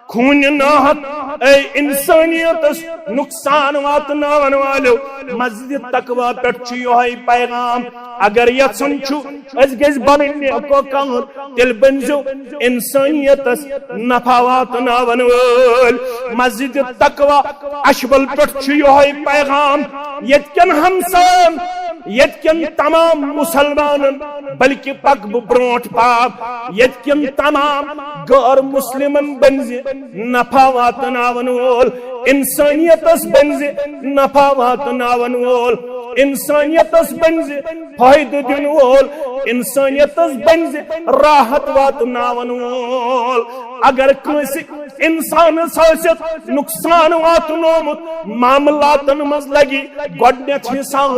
خوٗنہِ ناحق، اے انسانیتس نقصان واتناون والیو، مسجد تقوی پٮ۪ٹھ چھُ یِہوٚے پیغام۔ اگر یژھُن چھُ أسۍ گٔژھۍ بنٕنۍ نیکوکار، تیٚلہِ بٔنزیو انسانیتس نفع واتناون وٲلۍ۔ مسجد تقوی اچھبل پٮ۪ٹھ چھُ یِہوٚے پیغام۔ ییٚتہِ کٮ۪ن ہمساین ییٚتہِ کٮ۪ن تمام مسلمانن، بلکہ پکہٕ بہٕ برونٛٹھ پاو، ییٚتہِ کٮ۪ن تمام غٲر مسلمن بنزِ نفع واتناون وول، انسانیتس بنزِ نفع واتناون وول، انسانیتس بنزِ فٲیدٕ دِنہٕ وول، انسانیتس بنزِ راحت واتناون وول۔ اگر کٲنٛسہِ انسانس آسہِ نقصان واتنومُت، معاملاتن منٛز لگہِ گۄڈنیتھ حساب،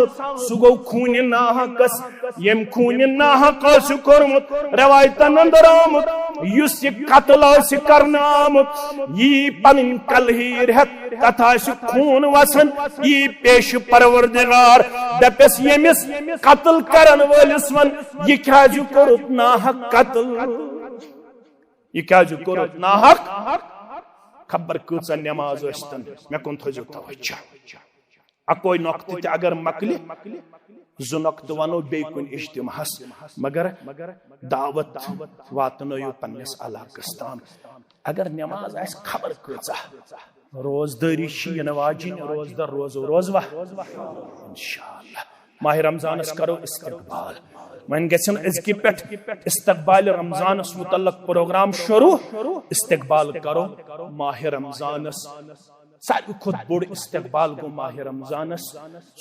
سُہ گوٚو خوٗنہِ ناحقس۔ ییٚمۍ خوٗنہِ ناحق آسہِ کوٚرمُت، رٮ۪وایتن اندر آمُت، یُس یہِ قتل آسہِ کرنہٕ آمُت، یی پنٕنۍ کلہیٖر ہٮ۪تھ، تتھ آسہِ خوٗن وسان، یی پیش پروردگار، دپٮ۪س، ییٚمِس قتل کرن وٲلِس ون، یہِ کیازِ کوٚرُتھ ناحق قتل؟ یہِ کیازِ کوٚرُتھ ناحق؟ خبر کۭژاہ نماز ٲسۍتن، مےٚ کُن تھٲیزیو توجہ۔ اکوے نۄقطہٕ تہِ اگر مۄکلہِ، زٕ نۄقطہٕ ونو بیٚیہِ کُنہِ اجتماعس، مگر دعوت واتنٲیِو پننِس علاقس تام۔ اگر نماز آسہِ خبر کۭژاہ، روزدٲری چھِ یِنہٕ واجِنۍ، روزدار روزو، روزوا؟ انشاءاللہ۔ ماہِ رمضانس کرو استقبال۔ وۄنۍ گژھن أزکہِ پٮ۪ٹھ استقبال رمضانس متعلق پروگرام شروع۔ استقبال کرو ماہِ رمضانس۔ ساروی کھۄتہٕ بوٚڑ استقبال گوٚو ماہِ رمضانس۔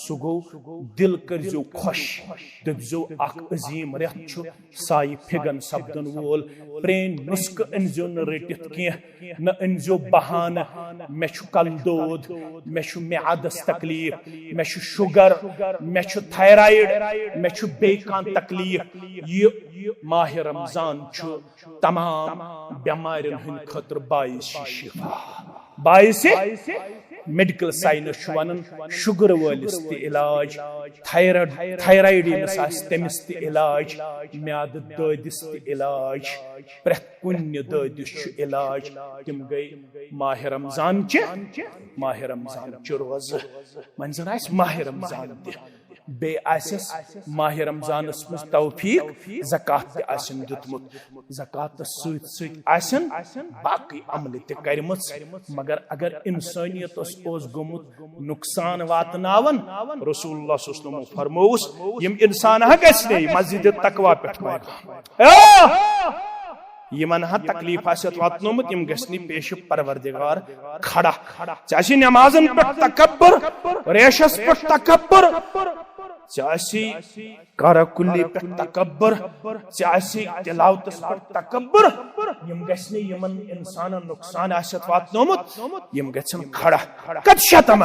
سُہ گوٚو، دل کٔرزیو خۄش، دٔپزیو، اکھ عظیم رٮ۪تھ چھُ سایہِ پھِگن سپدن وول۔ پرٛٲنۍ نُسخہٕ أنزیو نہٕ رٔٹِتھ کینٛہہ، نہ أنزیو بہانہٕ، مےٚ چھُ کلہٕ دود، مےٚ چھُ میادس تکلیف، مےٚ چھُ شُگر، مےٚ چھُ تھایرایڈ، مےٚ چھُ بیٚیہِ کانٛہہ تکلیف۔ یہِ ماہِ رمضان چھُ تمام بٮ۪مارٮ۪ن ہٕنٛدِ خٲطرٕ باعث شفا۔ باعث، میڈیکل ساینس چھُ ونان، شُگر وٲلِس تہِ علاج، تھایرایڈ، تھایرایڈ ییٚمِس آسہِ تٔمِس تہِ علاج، میادٕ دٲدِس تہِ علاج، پرٛٮ۪تھ کُنہِ دٲدِس چھُ علاج۔ تِم گٔے ماہِ رمضان چہِ، ماہِ رمضان چہِ روزٕ۔ وۄنۍ زن آسہِ ماہِ رمضان تہِ، بیٚیہِ آسٮ۪س ماہِ رمضانس منٛز توفیق، زکوٰۃ تہِ آسٮ۪ن دیُتمُت، زکوٰۃس سۭتۍ سۭتۍ آسٮ۪ن باقٕے عملہِ تہِ کرِمٕژ۔ مگر اگر انسٲنیتس اوس گوٚمُت نقصان واتناون، رسول اللہ صلی اللہ علیہ وسلم فرمووُس، یِم انسان ہا گژھِ نے مسجد تقویٰ پٮ۪ٹھ پیغام۔ آ! یِمن ہا تکلیف آسہِ واتنومُت، یِم گژھِ نہٕ پیش پروردگار کھڑا۔ ژےٚ آسی نمازن پٮ۪ٹھ تکبر، ریشس پٮ۪ٹھ تکبر، ژےٚ آسی کارا کُلی پٮ۪ٹھ تکبر، ژےٚ آسی تلاوتس پٮ۪ٹھ تکبر۔ یِم گژھِ نہٕ یِمن انسانن نقصان آسہِ واتنومُت، یِم گژھن کھڑا۔ قد شتم۔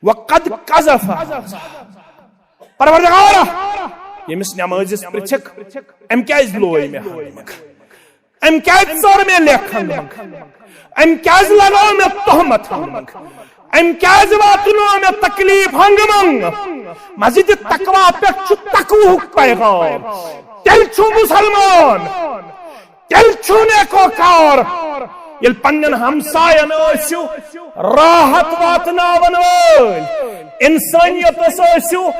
وقد قذف۔ پروردگارا، ییٚمِس نمٲزِس پرژھکھ، أمۍ کیازِ لوے مےٚ ہنٛگمہٕ؟ أمۍ کیازِ ژٔر مےٚ لیکھ ہنٛگمہٕ؟ أمۍ کیازِ لگٲو مےٚ تہمت ہنٛگمہٕ؟ أمۍ کیازِ واتنٲو مےٚ تکلیف ہنٛگمہٕ؟ مسجد تقویٰ پٮ۪ٹھ چھُ تقوہُک پیغام۔ تیٚلہِ چھُ مسلمان، تیٚلہِ چھُ نیکوکار، ییٚلہِ پننٮ۪ن ہمساین ٲسِو راحت واتناون وٲلۍ، انسانیتس ٲسِو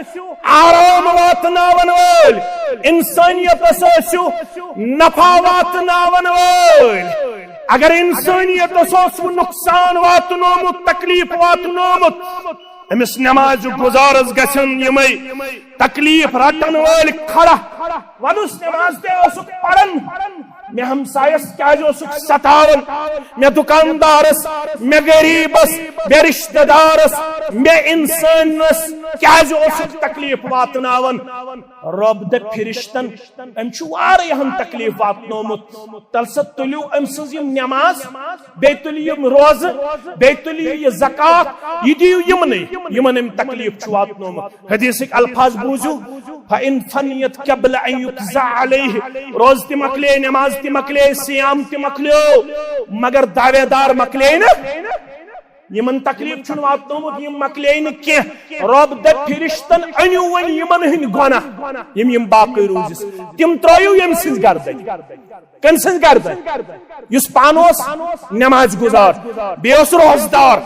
آرام واتناون وٲلۍ، انسانیتس ٲسِو نفع واتناون وٲلۍ۔ اگر انسانیتس اوسوٕ نقصان واتنومُت، تکلیف واتنومُت، أمِس نمازِ گُزارس گژھن یِمے تکلیف رٹن وٲلۍ کھڑا۔ ونُس نماز تہِ ٲسُکھ پران، مےٚ ہمسایس کیازِ اوسُکھ ستاوان، مےٚ دُکاندارس، مےٚ غریبس، مےٚ رشتہٕ دارس، مےٚ انسانس کیازِ اوسُکھ تکلیف واتناوان؟ رۄب دپہِ فرشتن، أمۍ چھُ واریاہن تکلیف واتنومُت، تلہٕ سا تُلِو أمۍ سٕنٛز یِم نماز، بیٚیہِ تُلِو یِم روزٕ، بیٚیہِ تُلِو یہِ زکوٰۃ، یہِ دِیِو یِمنٕے، یِمن أمۍ تکلیف چھُ واتنومُت۔ حدیثٕکۍ الفاظ بوٗزِو، فَإِنْ فَنِيَتْ قَبْلَ أَنْ يُقْضَى عَلَيْهِ، روزٕ تہِ مۄکلے، نماز تہِ مۄکلے، صیام تہِ مۄکلیو، مگر دعوے دار مۄکلے نہٕ۔ یِمن تکلیف چھُنہٕ واتنومُت، یِم مۄکلے نہٕ کینٛہہ۔ رۄب دپہِ فرشتن، أنِو وۄنۍ یِمن ہٕنٛدۍ گۄناہ، یِم یِم باقٕے روٗزِس، تِم ترٲیِو ییٚمہِ سٕنٛز گردن۔ کٔمۍ سٕنٛز گردن؟ یُس پانہٕ اوس نماز گُزار، بیٚیہِ اوس روزدار،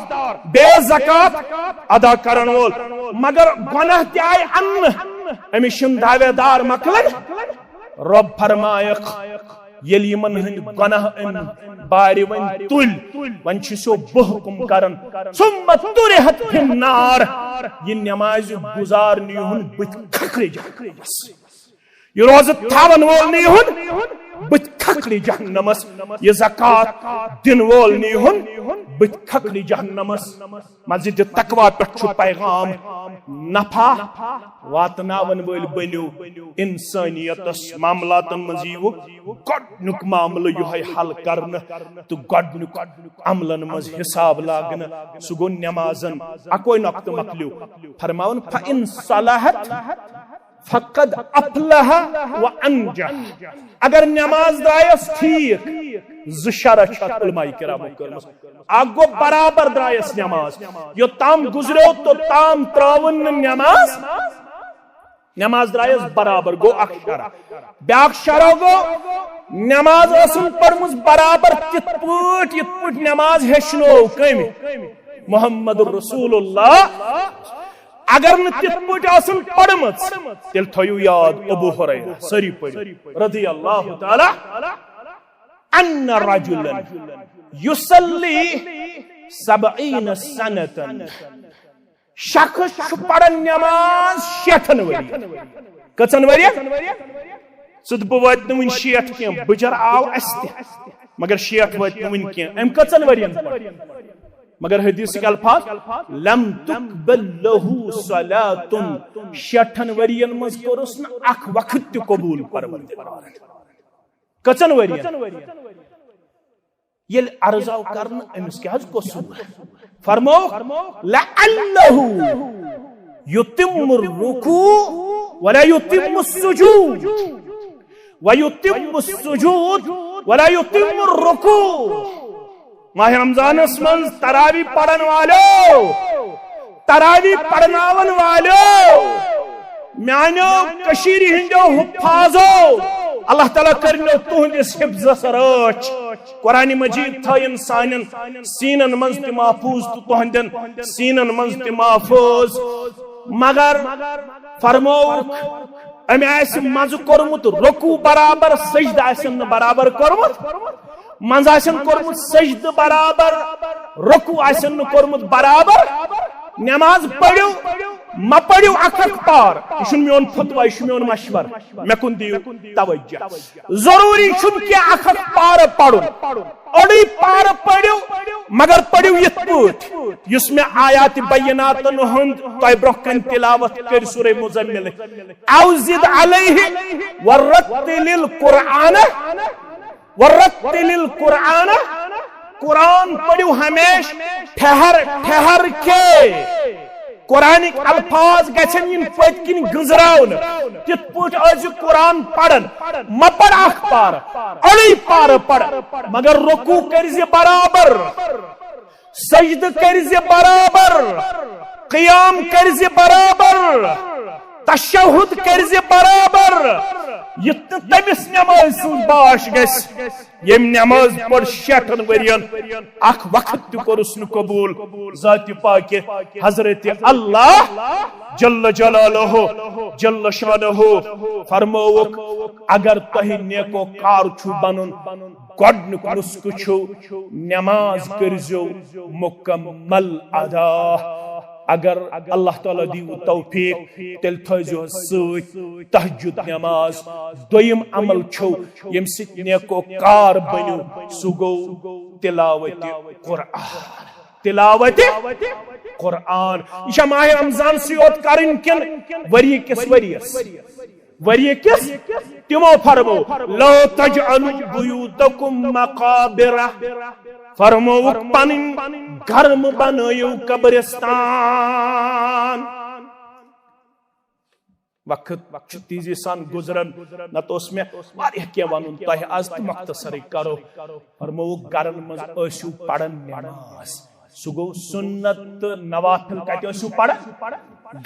بیٚیہِ اوس زکوٰۃ ادا کرن وول، مگر گۄناہ تہِ آیہِ اننہٕ۔ أمِس چھِنہٕ دعوے دار مۄکلان۔ رۄب فرمایکھ، ییٚلہِ یِمن ہٕنٛدۍ گۄناہ أمۍ بارِ وۄنۍ تُلۍ، وۄنۍ چھُ سو بہٕ حُکُم کران، ثم طرحت فی النار، یہِ نمازِ گُزار نیٖہُن بٕتھِ کھکھرِ جہنمس۔ یہِ روزٕ تھاون وول نیٖہُن بٕتھِ کھکھرِ جہنمس۔ یہِ زکوٰۃ دِن وول نیٖہُن بٕتھِ کھکھرِ جہنمس۔ مسجد تقویٰ پٮ۪ٹھ چھُ پیغام، نفع واتناون وٲلۍ بٔنِو، انسانیتس معاملاتن منٛز یِیِو گۄڈٕنیُک معاملہٕ یِہوٚے حل کرنہٕ تہٕ گۄڈٕنیُک عملن منٛز حساب لاگنہٕ۔ سُہ گوٚو نمازن۔ اکوے نۄقطہٕ مۄکلیو۔ فرماوُن، فَإِن صَلَحَتْ فَقَدْ أَفْلَحَ وَأَنْجَحَ۔ اگر نماز درایس ٹھیک، زٕ شرح چھِ اتھ علماء کرامو کٔرمٕژ۔ اکھ گوٚو برابر درایس نماز، یوٚتام گزریو توٚتام ترٲوٕن نہٕ نماز، نماز درایس برابر، گوٚو اکھ شرح۔ بیاکھ شرح گوٚو نماز ٲسٕن پٔرمٕژ برابر تِتھ پٲٹھۍ یِتھ پٲٹھۍ نماز ہیٚچھنو کٔمۍ؟ محمد رسول اللہ۔ اگر نہٕ تِتھ پٲٹھۍ آسن پٔرمٕژ، تیٚلہِ تھٲیِو یاد ابو ہریرہ، سٲری پٔرِو، رضی اللہ تعالیٰ، ان رجلا یصلی سبعین سنة، شخص چھُ پران نماز شیٹھن ؤرین۔ کٔژن ؤرین؟ ژٕ تہٕ بہٕ وٲتۍ نہٕ وُنہِ شیٹھ کینٛہہ، بٕجر آو اسہِ تہِ، مگر شیٹھ وٲتۍ نہٕ وُنہِ کینٛہہ۔ أمۍ کٔژن ؤرین پٔر؟ مگر حدیثٕکۍ الفاظ، لم تقبل لہ صلاۃ، شیٹھن ؤرین منٛز کوٚرُس نہٕ اکھ وقت تہِ قبول پروردگارن۔ کٔژن ؤرین؟ ییٚلہِ عرض آو کرنہٕ، أمِس کیٛاہ حظ قصوٗر؟ فرموو، لعلہ یتم الرکوع ولا یتم السجود، ویتم السجود ولا یتم الرکوع۔ ماہ رمضانس منٛز تراوی پرن والو، تراوی پرناون والو، میانیو کٔشیٖرِ ہٕنٛدیو حفاظو، اللہ تعالیٰ کٔرِنو تُہنٛدِس حفظس رٲچھ۔ قرآن مجید تھٲیِن سانٮ۪ن سیٖنن منٛز تہِ محفوٗظ تہٕ تُہنٛدٮ۪ن سیٖنن منٛز تہِ محفوٗظ۔ مگر فرمووُکھ، أمۍ آسہِ منٛزٕ کوٚرمُت رکوع برابر، سجدٕ آسن نہٕ برابر کوٚرمُت، منٛزٕ آسن کوٚرمُت سجدٕ برابر، رکوع آسن نہٕ کوٚرمُت برابر۔ نماز پٔرِو، مہ پٔرِو اکھ اکھ پار۔ یہِ چھُنہٕ میون فتویٰ، یہِ چھُ میون مشورٕ، مےٚ کُن دِیِو توجہ۔ ضروٗری چھُنہٕ کینٛہہ اکھ اکھ پارٕ پرُن، اوٚڑُے پارٕ پٔرِو، مگر پٔرِو یِتھ پٲٹھۍ یُس مےٚ آیات بیناتن ہُنٛد تۄہہِ برونٛہہ کنہِ تلاوت کٔرۍ سورہ مزمل۔ او زد علیہ ورتل القرآن ورتل القرآن، قرآن پٔرِو ہمیشہ ٹھہر ٹھہر کے۔ قرآنٕکۍ الفاظ گژھن یِن پٔتۍ کِنۍ گٔنزراونہٕ۔ تِتھ پٲٹھۍ ٲسۍ زِ قرآن پران، مہ پَر اکھ پارٕ، اوٚڑُے پارٕ پَر، مگر رکوع کٔرۍ زِ برابر، سجدٕ کٔرۍ زِ برابر، قیام کٔرۍ زِ برابر، تشہد کٔرۍ زِ برابر، یُتھ نہٕ تٔمِس نمازِ سٕنٛز باش گژھِ۔ ییٚمۍ نماز پٔر شیٹھن ؤرین، اکھ وقت تہِ کوٚرُس نہٕ قبول۔ ذاتِ پاکہِ حضرت اللہ جل جلالہ جل شانہ فرمووُکھ، اگر تۄہہِ نیکو کار چھُ بنُن، گۄڈنیُک نسخہٕ چھُ نماز کٔرزیو مکمل ادا۔ اگر اللہ تعالیٰ دیو توفیق، تیٚلہِ تھٲیزیوس سۭتۍ تہجد نماز۔ دوٚیِم عمل چھُ، ییٚمہِ سۭتۍ نیکو کار بٔنِو، سُہ گوٚو تلاوت قرآن۔ تلاوت قرآن۔ یہِ چھا ماہ رمضان سٕے یوت کرٕنۍ کِنہٕ ؤری کِس ؤریَس؟ ؤری کِس؟ تِمو فرمو، لا تجعلوا بیوتکم مقابر۔ فرمووُکھ، پنٕنۍ گرٕ مہٕ بنٲیِو قبرستان۔ وقت چھُ تیزی سان گُزران، نتہٕ اوس مےٚ واریاہ کینٛہہ ونُن تۄہہِ از، تہٕ مختصرٕے کرو۔ فرمووُکھ، گرن منٛز ٲسِو پران نماز۔ سُہ گوٚو سُنت تہٕ نوافل کتہِ ٲسِو پران؟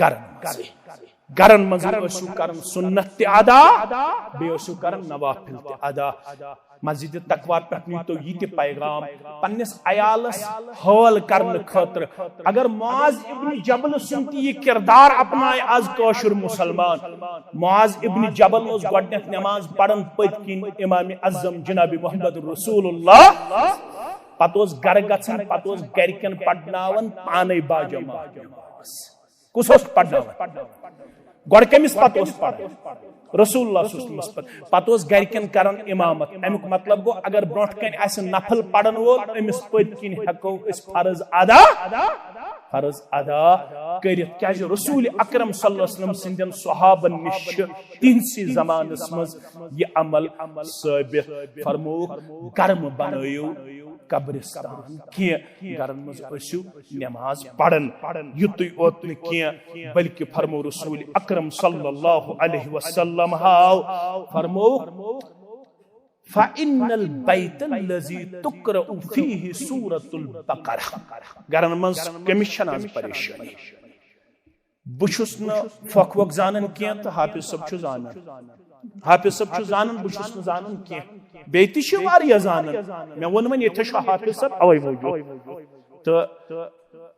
گرن منٛزٕے۔ گرن منٛز ٲسِو کران سنت تہِ ادا، بیٚیہِ ٲسِو کران نوافل تہِ ادا۔ مسجد تقوی پٮ۪ٹھ نیٖتو یہِ تہِ پیغام، پننِس عیالس حٲل کرنہٕ خٲطرٕ۔ اگر معاذ ابن جبل سُنٛد تہِ یہِ کردار اپنایہِ آز کٲشُر مسلمان، معاذ ابن جبل اوس گۄڈٕنیتھ نماز پران پٔتۍ کِنۍ امام اعظم جناب محمد رسول اللہ، پتہٕ اوس گرٕ گژھان، پتہٕ اوس گرِکٮ۪ن پرناوان پانے باجماعت نماز۔ کُس اوس پرناوان؟ گۄڈٕ کٔمِس پتہٕ اوس پران؟ رسول اللہ صلی اللہ علیہ وسلمس پتہٕ۔ پتہٕ اوس گرِکٮ۪ن کران امامت۔ امیُک مطلب گوٚو، اگر برونٛٹھ کنہِ آسہِ نفل پرن وول، أمِس پٔتۍ کِنۍ ہٮ۪کو أسۍ فرض ادا، فرض ادا کٔرِتھ۔ کیازِ رسول اکرم صلی اللہ علیہ وسلم سٕنٛدٮ۪ن صحابن نِش چھِ تِہنٛدسٕے زمانس منٛز یہِ عمل ثٲبت۔ فرمووُکھ، گرٕ مہٕ بنٲیِو قبرستان کینٛہہ، گرن منٛز ٲسِو نماز پران۔ یُتُے اوت نہٕ کینٛہہ، بلکہ فرمو رسول اکرم صلی اللہ علیہ وسلم ہاو، فرمو، فَإِنَّ الْبَيْتَ الَّذِي تُقْرَأُ فِيهِ سُورَةُ الْبَقَرَةِ۔ گرن منٛز کٔمِس چھنہٕ آز پریشٲنی؟ بہٕ چھُس نہٕ پھۄکھ وۄکھ زانان کینٛہہ تہٕ حافظ صٲب چھُ زانان۔ حافظ صٲب چھُ زانان، بہٕ چھُس نہٕ زانان کینٛہہ۔ بیٚیہِ تہِ چھِ واریاہ زانان۔ مےٚ ووٚن وۄنۍ ییٚتہِ چھُ حافظ صٲب، اَوَے موٗجوٗب۔ تہٕ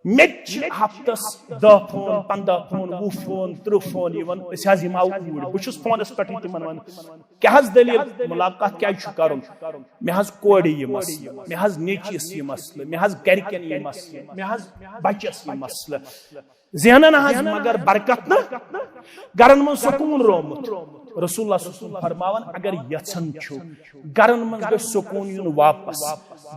مےٚ تہِ چھِ ہفتس دَہ فون، پنٛداہ فون، وُہ فون، تٕرٛہ فون یِوان، أسۍ حظ یِمو اوٗرۍ۔ بہٕ چھُس فونس پٮ۪ٹھٕے تِمن ونان، کیٛاہ حظ دٔلیٖل، مُلاقات کیٛازِ چھُ کرُن؟ مےٚ حظ کورِ یہِ مسلہٕ، مےٚ حظ نیٚچوِس یہِ مسلہٕ، مےٚ حظ گرِکٮ۪ن یہِ مسلہٕ، مےٚ حظ بچس یہِ مسلہٕ۔ زینان حظ مگر برکت نہٕ، گرن منٛز سکوٗن رومُت۔ رسول اللہ صلی اللہ علیہ وسلم فرماوان، اگر یژھان چھِو گرن منٛز گژھِ سکوٗن یُن واپس،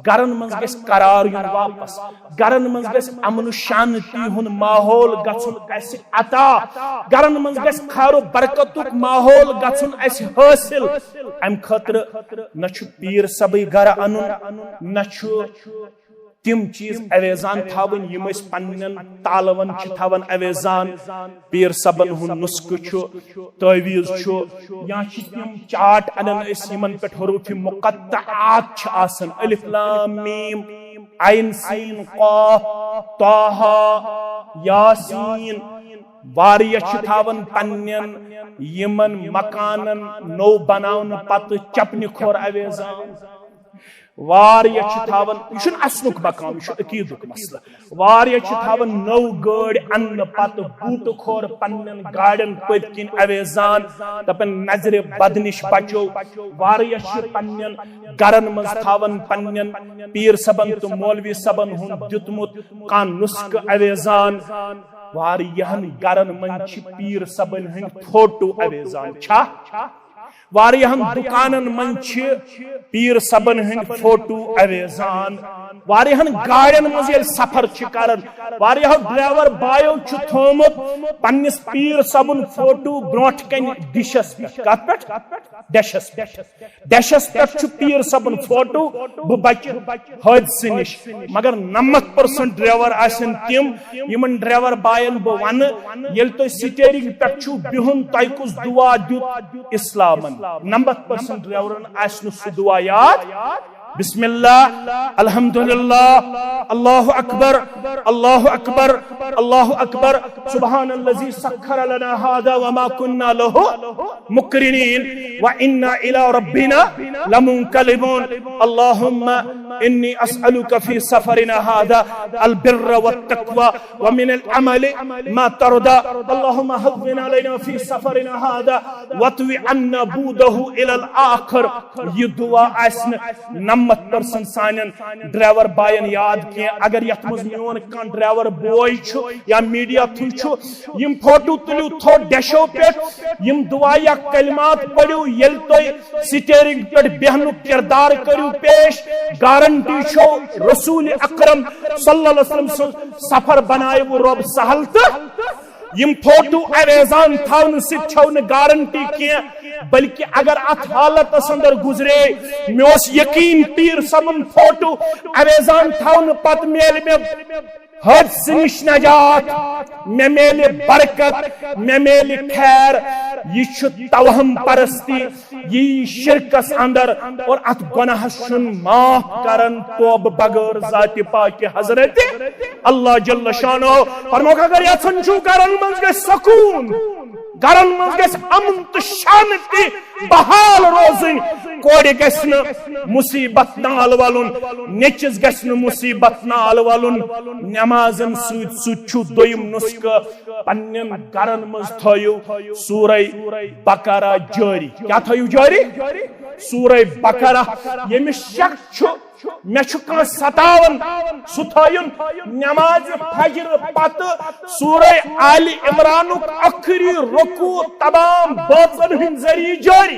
گرن منٛز گژھِ قرار یُن واپس، گرن منٛز گژھِ امن و شانتی ہُنٛد ماحول گژھُن اسہِ عطا، گرن منٛز گژھِ خیر و برکتُک ماحول گژھُن اسہِ حٲصِل۔ امہِ خٲطرٕ نہ چھُ پیٖر صٲبٕے گرٕ انُن، نہ چھُ تِم چیٖز اویزان تھاوٕنۍ یِم أسۍ پننٮ۪ن تالون چھِ تھاوان اویزان۔ پیٖر صٲبن ہُنٛد نُسخہٕ چھُ، تعویٖذ چھُ، یا چھِ تِم چارٹ انان أسۍ یِمن پٮ۪ٹھ حروف مقطعات چھِ آسان، الف لام میم، عین سین قاف، طٰہٰ، یاسین۔ واریاہ چھِ تھاوان پننٮ۪ن یِمن مکانن نوٚو بناونہٕ پتہٕ چپنہِ کھۄر اویزان۔ واریاہ چھِ تھاوان، یہِ چھُنہٕ اصلُک مقام، یہِ چھُ عقیٖدُک مسلہٕ۔ واریاہ چھِ تھاوان نٔو گٲڑۍ اننہٕ پتہٕ بوٗٹہٕ کھور پننٮ۪ن گاڑٮ۪ن پٔتۍ کِنۍ اویزان، دپان، نظرِ بد نِش بچو۔ واریاہ چھِ پننٮ۪ن گرن منٛز تھاوان پننٮ۪ن پیٖر صٲبن تہٕ مولوی صٲبن ہُنٛد دیُتمُت کانٛہہ نُسخہٕ اویزان۔ واریاہن گرن منٛز چھِ پیٖر صٲبن ہٕنٛدۍ فوٹو اویزان۔ چھا؟ واریاہن دُکانن منٛز چھِ پیٖر صٲبن ہٕنٛدۍ فوٹو اویزان۔ واریاہن گاڑٮ۪ن منٛز ییٚلہِ سفر چھِ کران، واریاہو ڈرائیور بایو چھُ تھوومُت پننِس پیٖر صٲبُن فوٹو برونٛٹھ کنہِ ڈشس پٮ۪ٹھ۔ کتھ پٮ۪ٹھ؟ ڈشس پٮ۪ٹھ۔ ڈشس پٮ۪ٹھ چھُ پیٖر صٲبُن فوٹو، بہٕ بچہٕ حٲدثہٕ نِش۔ مگر نَمَتھ پٔرسنٹ ڈرائیور آسن تِم، یِمن ڈرائیور باین بہٕ ونہٕ، ییٚلہِ تُہۍ سٹیئرنگ پٮ۪ٹھ چھُو بِہُن، تۄہہِ کُس دعا دیُت اسلامن؟ نَمَتھ پٔرسنٹ ڈرائیورن آسہِ نہٕ سُہ دعا یاد۔ بسم اللہ، الحمدللہ، اللہ اکبر، اللہ اکبر، اللہ اکبر۔ سبحان الذي سخر لنا هذا وما كنا له مقرنين وإنا إلى ربنا لمنقلبون. اللهم إني أسألك في سفرنا هذا البر والتقوى ومن العمل ما ترضى. اللهم هون علينا في سفرنا هذا واطو عنا بعده إلى الآخر. یہِ دعا آسہِ نہٕ نَمَتھ پٔرسنٹ سانٮ۪ن ڈرائیور باین یاد کینٛہہ۔ اگر یتھ منٛز میون کانٛہہ ڈرائیور بوے چھُ یا میڈیا تھرو چھُ، یِم فوٹو تُلِو تھوٚد ڈیشو پٮ۪ٹھ، یِم دعا یا کلمات پٔرِو، ییٚلہِ تُہۍ سٹیئرنگ پٮ۪ٹھ بیہنُک کردار کٔرِو پیش، گارنٹی چھو رسول اکرم صلی اللہ علیہ وسلم سُنٛد سفر بنایہِ وۄنۍ رۄب سہل۔ تہٕ یِم فوٹو اویزان تھاونہٕ سۭتۍ چھو نہٕ گارنٹی کینٛہہ، بلکہ اگر اتھ حالتس اندر گزرے، مےٚ اوس یقین پیٖر صٲبُن فوٹو اویزان تھاونہٕ پتہٕ میلہِ مےٚ حٲدثہٕ نِش نجات، مےٚ میلہِ برکت، مےٚ میلہِ خیر۔ یہِ چھُ توہم پرستی، یہِ یی شرکس اندر، اور اتھ گۄناہس چھُنہٕ معاف کران توبہٕ بغٲر ذاتِ پاکِ حضرت اللہ جل شانہ۔ فرموکھ، اگر یژھان چھُو گرن منٛز گژھِ سکوٗن، گرن منٛز گژھِ امن تہٕ شانتی بحال روزٕنۍ، کورِ گژھِ نہٕ مصیبت نال ولُن، نیٚچِس گژھِ نہٕ مصیبت نال ولُن۔ نمازن سۭتۍ سۭتۍ چھُ دوٚیِم نسخہٕ، پننٮ۪ن گرن منٛز تھٲیِو سورہ بقرہ جٲری۔ کیٛاہ تھٲیِو جٲری؟ سورہ بقرہ۔ ییٚمِس شک چھُ مےٚ چھُ کانٛہہ ستاوان، سُہ تھٲیِن نمازِ فجر پتہٕ سورہ آلِ عمرانُک ٲخری رکوع تمام بٲژن ہٕنٛدۍ ذٔریعہٕ جٲری۔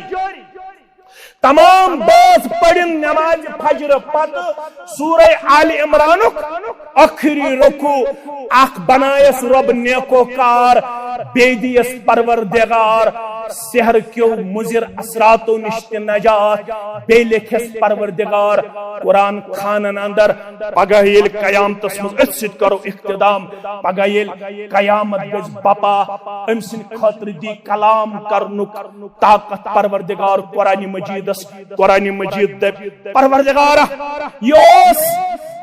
تمام بٲژ پٔرِن نمازِ فجر پتہٕ سورہ آلِ عمرانُک ٲخری رکوع۔ اکھ بنایس رۄب نیکوکار، بیٚیہِ دِیس پروردگار سحر کیو مضر اثراتو نِش تہِ نجات، بیٚیہِ لیکھٮ۪س پروردگار قرآن خانن اندر۔ پگاہ ییٚلہِ قیامتس منٛز أتھۍ سۭتۍ کرو اختتام، پگاہ ییٚلہِ قیامت گژھِ بپا، أمۍ سٕنٛدِ خٲطرٕ دی کلام کرنُک طاقت پروردگار قرآن مجیدس۔ قرآن مجید دپہِ، پروردگارا، یہِ اوس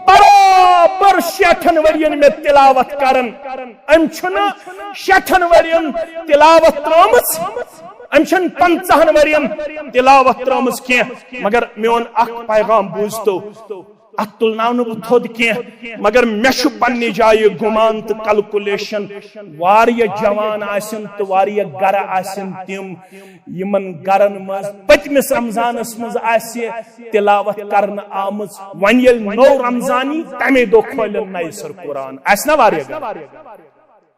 برابر شیٹھن ؤرین مےٚ تلاوت کران۔ أمۍ چھُنہٕ شیٹھن ؤرین تلاوت ترٲومٕژ، أمۍ چھَنہٕ پنٛژاہن ؤرین تلاوت ترٲومٕژ کینٛہہ، مگر میون اکھ پیغام بوٗزتو۔ اتھ تُلناو نہٕ بہٕ تھوٚد کینٛہہ، مگر مےٚ چھُ پننہِ جایہِ گُمان تہٕ کلکولیشن۔ واریاہ جوان آسن تہٕ واریاہ گرٕ آسن تِم، یِمن گرن منٛز پٔتمِس رمضانس منٛز آسہِ تلاوت کرنہٕ آمٕژ۔ وۄنۍ ییٚلہِ نوٚو رمضان یی، تمے دۄہ کھولن نَیہِ سرٕ قرآن۔ آسہِ نا واریاہ گرٕ؟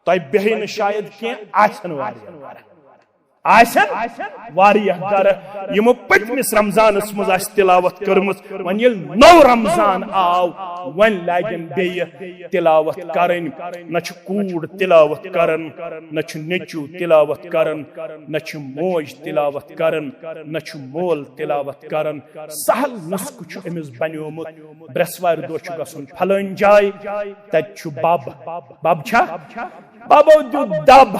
تۄہہِ بیٚہہِ نہٕ شاید کینٛہہ، آسن واریاہ گرٕ۔ آسن واریاہ گرٕ، یِمو پٔتمِس رمضانس منٛز آسہِ تلاوت کٔرمٕژ۔ وۄنۍ ییٚلہِ نوٚو رمضان آو، وۄنۍ لاگن بیٚیہِ تلاوت کرٕنۍ۔ نہ چھُ کوٗر تلاوت کران، نہ چھُ نیٚچو تلاوت کران، نہ چھُ موج تلاوت کران، نہ چھُ مول تلاوت کران۔ سہل نسخہٕ چھُ أمِس بنیومُت۔ برٛٮ۪سوارِ دۄہ چھُ گژھُن پھلٲنۍ جاے، تتہِ چھُ بب۔ بب چھا؟ ببو دیُت دب۔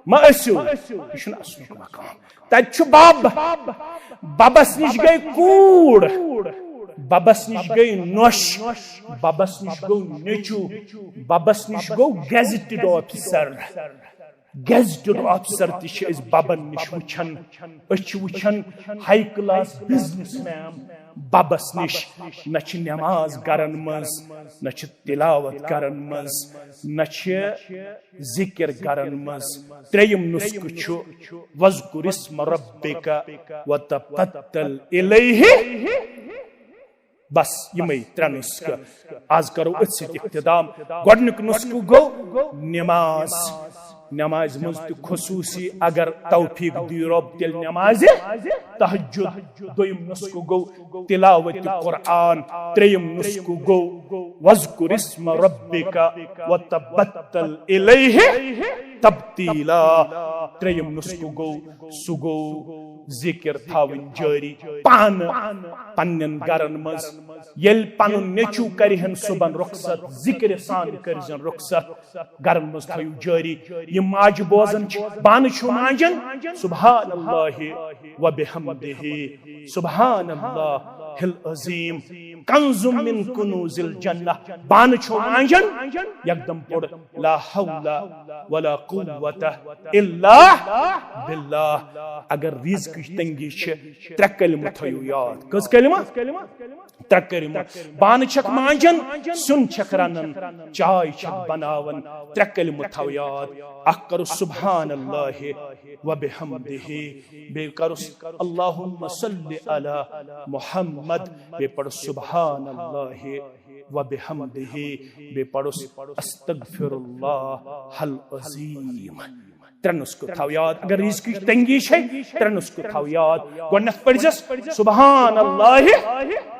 مہ ٲسِو، یہِ چھُنہٕ اَسنُک مقام۔ تَتہِ چھُ بَب۔ بَبَس نِش گٔے کوٗر، بَبَس نِش گٔے نۄش، بَبَس نِش گوٚو نیٚچوٗ، بَبَس نِش گوٚو گیزٹِڈ آفیسر۔ گیزٹِڈ آفیسر تہِ چھِ أسۍ بَبَن نِش وٕچھان۔ أسۍ چھِ وٕچھان ہاے کلاس بزنس مین بَبَس نِش۔ نہ چھِ نٮ۪ماز گرن منٛز، نہ چھِ تلاوت گرن منٛز، نہ چھِ ذکر گرن منٛز۔ ترٛیٚیِم نسخہٕ چھُ وَذْكُرِ اسْمَ رَبِّكَ وَتَبَتَّلْ إِلَيْهِ۔ بس یِمے ترٛےٚ نسخہٕ۔ آز کرو أتھۍ سۭتۍ اختتام۔ گۄڈٕنیُک نسخہٕ گوٚو نماز۔ نمازِ منٛز تہِ خصوٗصی اگر توفیق دی رۄب تیٚلہِ نمازِ تہجد۔ دوٚیِم نسخہٕ گوٚو تلاوت قرآن۔ ترٛیٚیِم نسخہٕ گوٚو وَذْكُرِ اسْمَ رَبِّكَ وَتَبَتَّلْ إِلَيْهِ تَبْتِيلًا۔ ترٛیٚیِم نسخہٕ گوٚو، سُہ گوٚو ذکر تھاوٕنۍ جٲری پانہٕ پننٮ۪ن گرن منٛز۔ ییٚلہِ پنُن نیٚچوٗ کرِہن صُبحن رخصت، ذکرِ سان کٔرزٮ۪ن رخصت۔ گرن منٛز تھٲیِو جٲری۔ یِم ماجہِ بوزان چھِ، بانہٕ چھِو مانجان، سبحان اللہ وبحمدہ، سبحان اللہ العظیم، کنز من کنوز الجنہ۔ بانہٕ چھِو مانجان، یکدم پوٚر لا حول ولا قوة الا باللہ۔ اگر رزقٕچ تنگی چھِ، ترٛےٚ کلمہٕ تھٲیِو یاد۔ کٔژ کلمہٕ؟ ترٛےٚ کلمہٕ۔ بانہٕ چھکھ مانجان، سیُن چھکھ رنان، چاے چھکھ بناوان، ترٛےٚ کلمہٕ تھاو یاد۔ اکھ کرو سبحان اللہ وبحمدہ، بیٚیہِ کرُس اللہم صل علی محمد، بیٚیہِ پرُس سبحان اللہ وبحمدہ، بیٚیہِ پرُس استغفر اللہ العظیم۔ ترٛےٚ نسخہٕ تھاو یاد۔ اگر رزقٕچ تنگی چھے، ترٛےٚ نسخہٕ تھاو یاد۔ گۄڈٕنیتھ پٔرزٮ۪س سبحان اللہ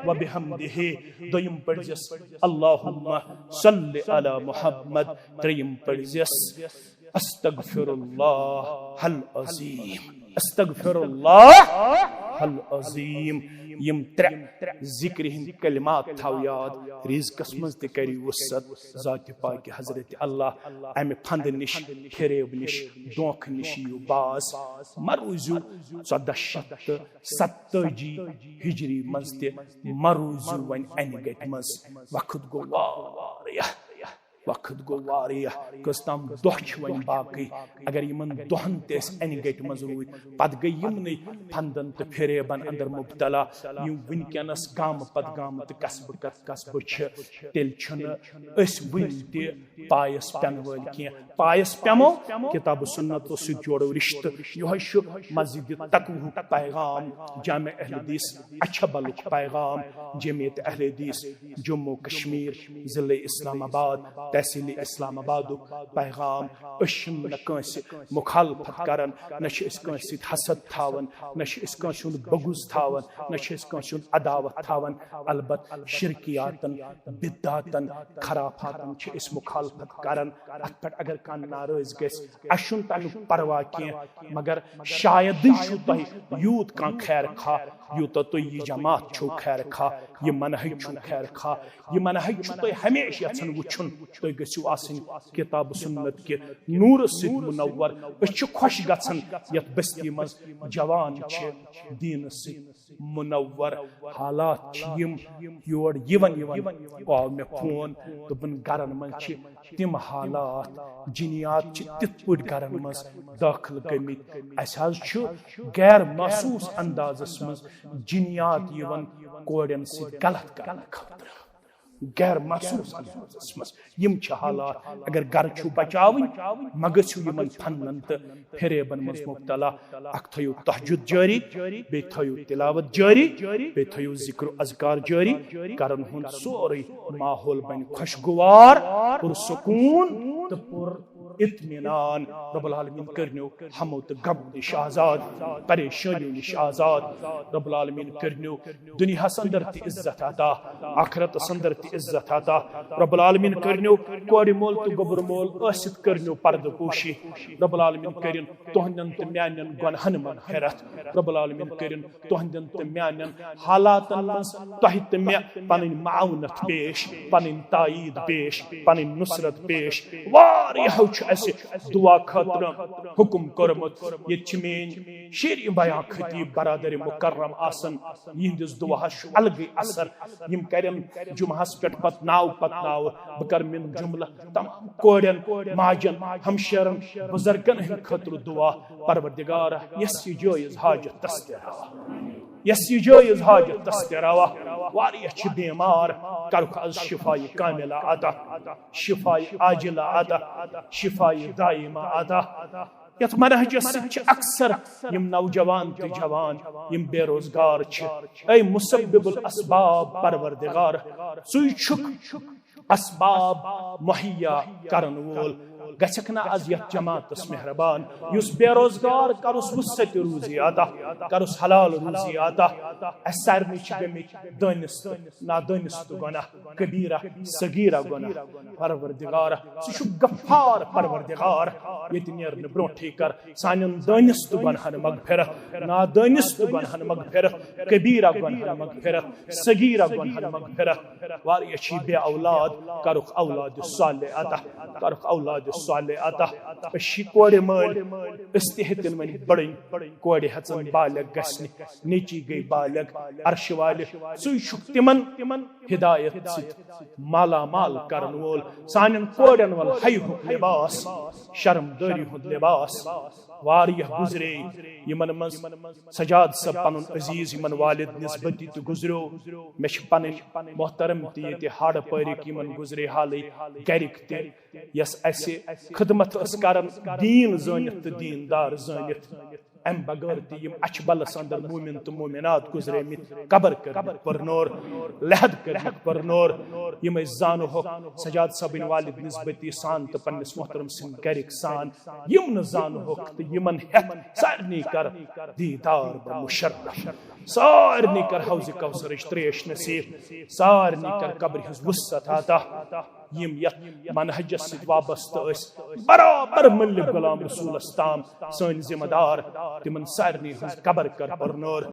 وبحمدہ، دوٚیِم پٔرزٮ۪س اللہم صل علی محمد، ترٛیٚیِم پٔرزٮ۪س استغفر اللہ العظیم، استغفر اللہ العظیم۔ یم ترٛےٚ ذکر ہند کلمات تھاو یاد، رزقس منز تہِ کٔرِو وسعت۔ ذات پاک حضرت اللہ، امہِ پھندٕ نِش، فریب نِش، دھوکہ نِش یِیِو باز۔ مہ روٗزِو ژۄدہ شیٚتھ تہٕ ستتٲجی ہجری منز تہِ، مہ روٗزِو وۄنۍ انہِ گٹہِ منز۔ وقت گوٚو واریاہ، وقت گوٚو واریاہ، کٔژ تام دۄہ چھِ وۄنۍ باقٕے۔ اگر یِمن دۄہن تہِ أسۍ انہِ گٹہِ منز روٗدۍ، پتہٕ گٔے یِمنٕے پھندن تہٕ فریبن اندر مبتلا، یِم وٕنکیٚنس گامہٕ پتہٕ گامہٕ تہٕ قصبہٕ پتہٕ قصبہٕ چھِ، تیٚلہِ چھِنہٕ أسۍ وٕنہِ تہِ پایس پٮ۪نہٕ وٲلۍ کینٛہہ۔ پایس پٮ۪مو، کتاب و سنتو سۭتۍ جوڑو رشتہٕ۔ یِہوٚے چھُ مسجد تقوہُک پیغام، جامع اہل حدیث اچھبلُک پیغام، جمعیت اہل حدیث جموں کشمیر، ضلع اسلام آباد، تحصیل اسلام آبادُک پیغام۔ أسۍ چھِنہٕ نہ کٲنٛسہِ مخالفت کران، نہ چھِ أسۍ کٲنٛسہِ سۭتۍ حسد تھاوان، نہ چھِ أسۍ کٲنٛسہِ ہُنٛد بغض تھاوان، نہ چھِ أسۍ کٲنٛسہِ ہُنٛد عداوت تھاوان۔ البتہ شرکیاتن، بدعاتن، خرافاتن چھِ أسۍ مخالفت کران۔ اتھ پٮ۪ٹھ اگر کانٛہہ ناراض گژھِ، اسہِ چھُنہٕ تمیُک پرواہ کینٛہہ، مگر شایدٕے چھُو تۄہہِ یوٗت کانٛہہ خیر خواہ، یوٗتاہ تُہۍ یہِ جماعت چھُو خیر خواہ، یہِ منہج چھُو خیر خواہ، یہِ منہج چھُو تُہۍ ہمیشہِ یژھان وٕچھُن۔ تُہۍ گٔژھِو آسٕنۍ کتاب و سنت کہِ نوٗرٕ سۭتۍ منور۔ أسۍ چھِ خۄش گژھان یتھ بستی منٛز جوان چھِ دیٖنہٕ سۭتۍ منور۔ حالات چھِ یِم، یور یِوان یِوان آو مےٚ فون، دوٚپُن گرن منٛز چھِ تِم حالات، جِنیات چھِ تِتھ پٲٹھۍ گرن منٛز دٲخل گٔمٕتۍ۔ اسہِ حظ چھُ غیر محسوس اندازس منٛز جِنیات یِوان کورٮ۪ن سۭتۍ غلط کرنہٕ خٲطرٕ۔ غیر محسوس اندازس منٛز یِم چھِ حالات۔ اگر گرٕ چھُو بچاوٕنۍ، مہ گٔژھِو یِمن پھندن تہٕ فریبن منٛز مبتلا۔ اکھ تھٲیِو تہجد جٲری، بیٚیہِ تھٲیِو تلاوت جٲری، بیٚیہِ تھٲیِو ذکر و اذکار جٲری۔ گرن ہُنٛد سورُے ماحول بنہِ خوشگوار، پُرسکوٗن تہٕ پُر اطمینان۔ رب العالمین کٔرنیو ہمو تہٕ غمو نِش آزاد، پریشٲنیو نِش آزاد۔ رب العالمین کٔرنیو دُنیاہس اندر تہِ عزت عطا، آخرتس اندر تہِ عزت عطا۔ رب العالمین کٔرنیو کورِ مول تہٕ گوٚبُر مول ٲسِتھ کٔرنیو پردٕ پوشی۔ رب العالمین کٔرِن تُہنٛدٮ۪ن تہٕ میانٮ۪ن گۄنہن مغفرت۔ رب العالمین کٔرِن تُہنٛدٮ۪ن تہٕ میانٮ۪ن حالاتن منٛز تۄہہِ تہٕ مےٚ پنٕنۍ معاونت پیش، پنٕنۍ تایید پیش، پنٕنۍ نصرت پیش۔ واریاہو چھُ اسہِ دعا خٲطرٕ حکم کوٚرمُت۔ ییٚتہِ چھِ میٲنۍ شیرِ بیان خطیب برادر مکرم آسان، یِہنٛدِس دعاہس چھُ الگٕے اثر۔ یِم کرن جمعہس پٮ۪ٹھ پتہٕ ناو پتہٕ ناو، بہٕ کرٕ من جملہ تمام کورٮ۪ن، ماجن، ہمشیرن، بزرگن ہٕنٛدِ خٲطرٕ دعا۔ پروردگارا، یس یہِ جٲیز حاجت تس تہِ روا، یس یہِ جٲیز حاجت تس تہِ روا۔ واریاہ چھِ بیمار، کرُکھ از شفای کاملہ عطا، شفای عاجلہ عطا، شفای دائمہ عطا۔ یتھ منہجس سۭتۍ چھِ اکثر یِم نوجوان تہٕ جوان، یِم بے روزگار چھِ، اے مسبب الاسباب پروردگار، ژٕے چھُکھ اسباب مہیا کرن وول۔ گژھکھ نہ از یتھ جماعتس مہربان، یُس بے روزگار، کرُس وسعت روزی عطا، کرُس حلال روزی عطا۔ اسہِ سارنٕے چھِ گٔمٕتۍ دٲنِس تہٕ نادٲنِس تہٕ گۄناہ، کبیرہ صغیرہ گۄناہ۔ پروردگار، ژٕ چھُکھ غفار پروردگار، ییٚتہِ نیرنہٕ برونٹھٕے کر سانٮ۪ن دٲنِس تہٕ گۄنہن مغفرت، نادٲنِس تہٕ گۄنہن مغفرت، کبیرہ گۄنہن مغفرت، صغیرہ گۄنہن مغفرت۔ واریاہ چھِ بے اولاد، کرُکھ اولاد صالح عطا، کرُکھ اولاد صالح عطا۔ أسۍ چھِ کورِ مٲلۍ، أسۍ تہِ ہیٚتن وۄنۍ بڑٕنۍ۔ کورِ ہٮ۪ژن بالغ گژھنہِ، نیٚچی گٔے بالغ، عرشہِ والہِ، ژٕے چھُکھ تِمن ہدایت سۭتۍ مالا مال کرن وول۔ سانٮ۪ن کورٮ۪ن ول حیہُک لباس، شرم دٲری ہُنٛد لباس۔ واریاہ گُزرے یِمن منٛز۔ سجاد صٲب پنُن عزیز یِمن والد نسبتی تہِ گُزریو۔ مےٚ چھِ پنٕنۍ محترم تہِ ییٚتہِ ہاڑٕ پٲرِکۍ یِمن گُزرے حالٕے گرِکۍ تہِ، یۄس اسہِ خدمت ٲس کران دیٖن زٲنِتھ تہٕ دیٖندار زٲنِتھ۔ امہِ بغٲر تہِ یِم اچھِ بلس اندر مومن تہٕ مومنات گُزریمٕتۍ، قبر کٔرمٕتۍ پرنور، لحد کٔرمٕتۍ پرنور۔ یِم أسۍ زانہوکھ سجاد صٲبٕنۍ والد نسبتی سان تہٕ پننِس محترم سٕنٛدۍ گرِکۍ سان، یِم نہٕ زانہوکھ تہٕ یِمن ہٮ۪تھ سارنٕے کر دیٖدار بہٕ مُشرف۔ سارنٕے کر حوض کوثرٕچ تریش نصیب، سارنٕے کر قبرِ ہٕنٛز وسعت عطا۔ یِم یتھ منہجس سۭتۍ وابستہٕ ٲسۍ، برابر ملک غلام رسولس تام سٲنۍ ذمہ دار، تِمن سارنٕے ہٕنٛز قبر کر پرنٲر۔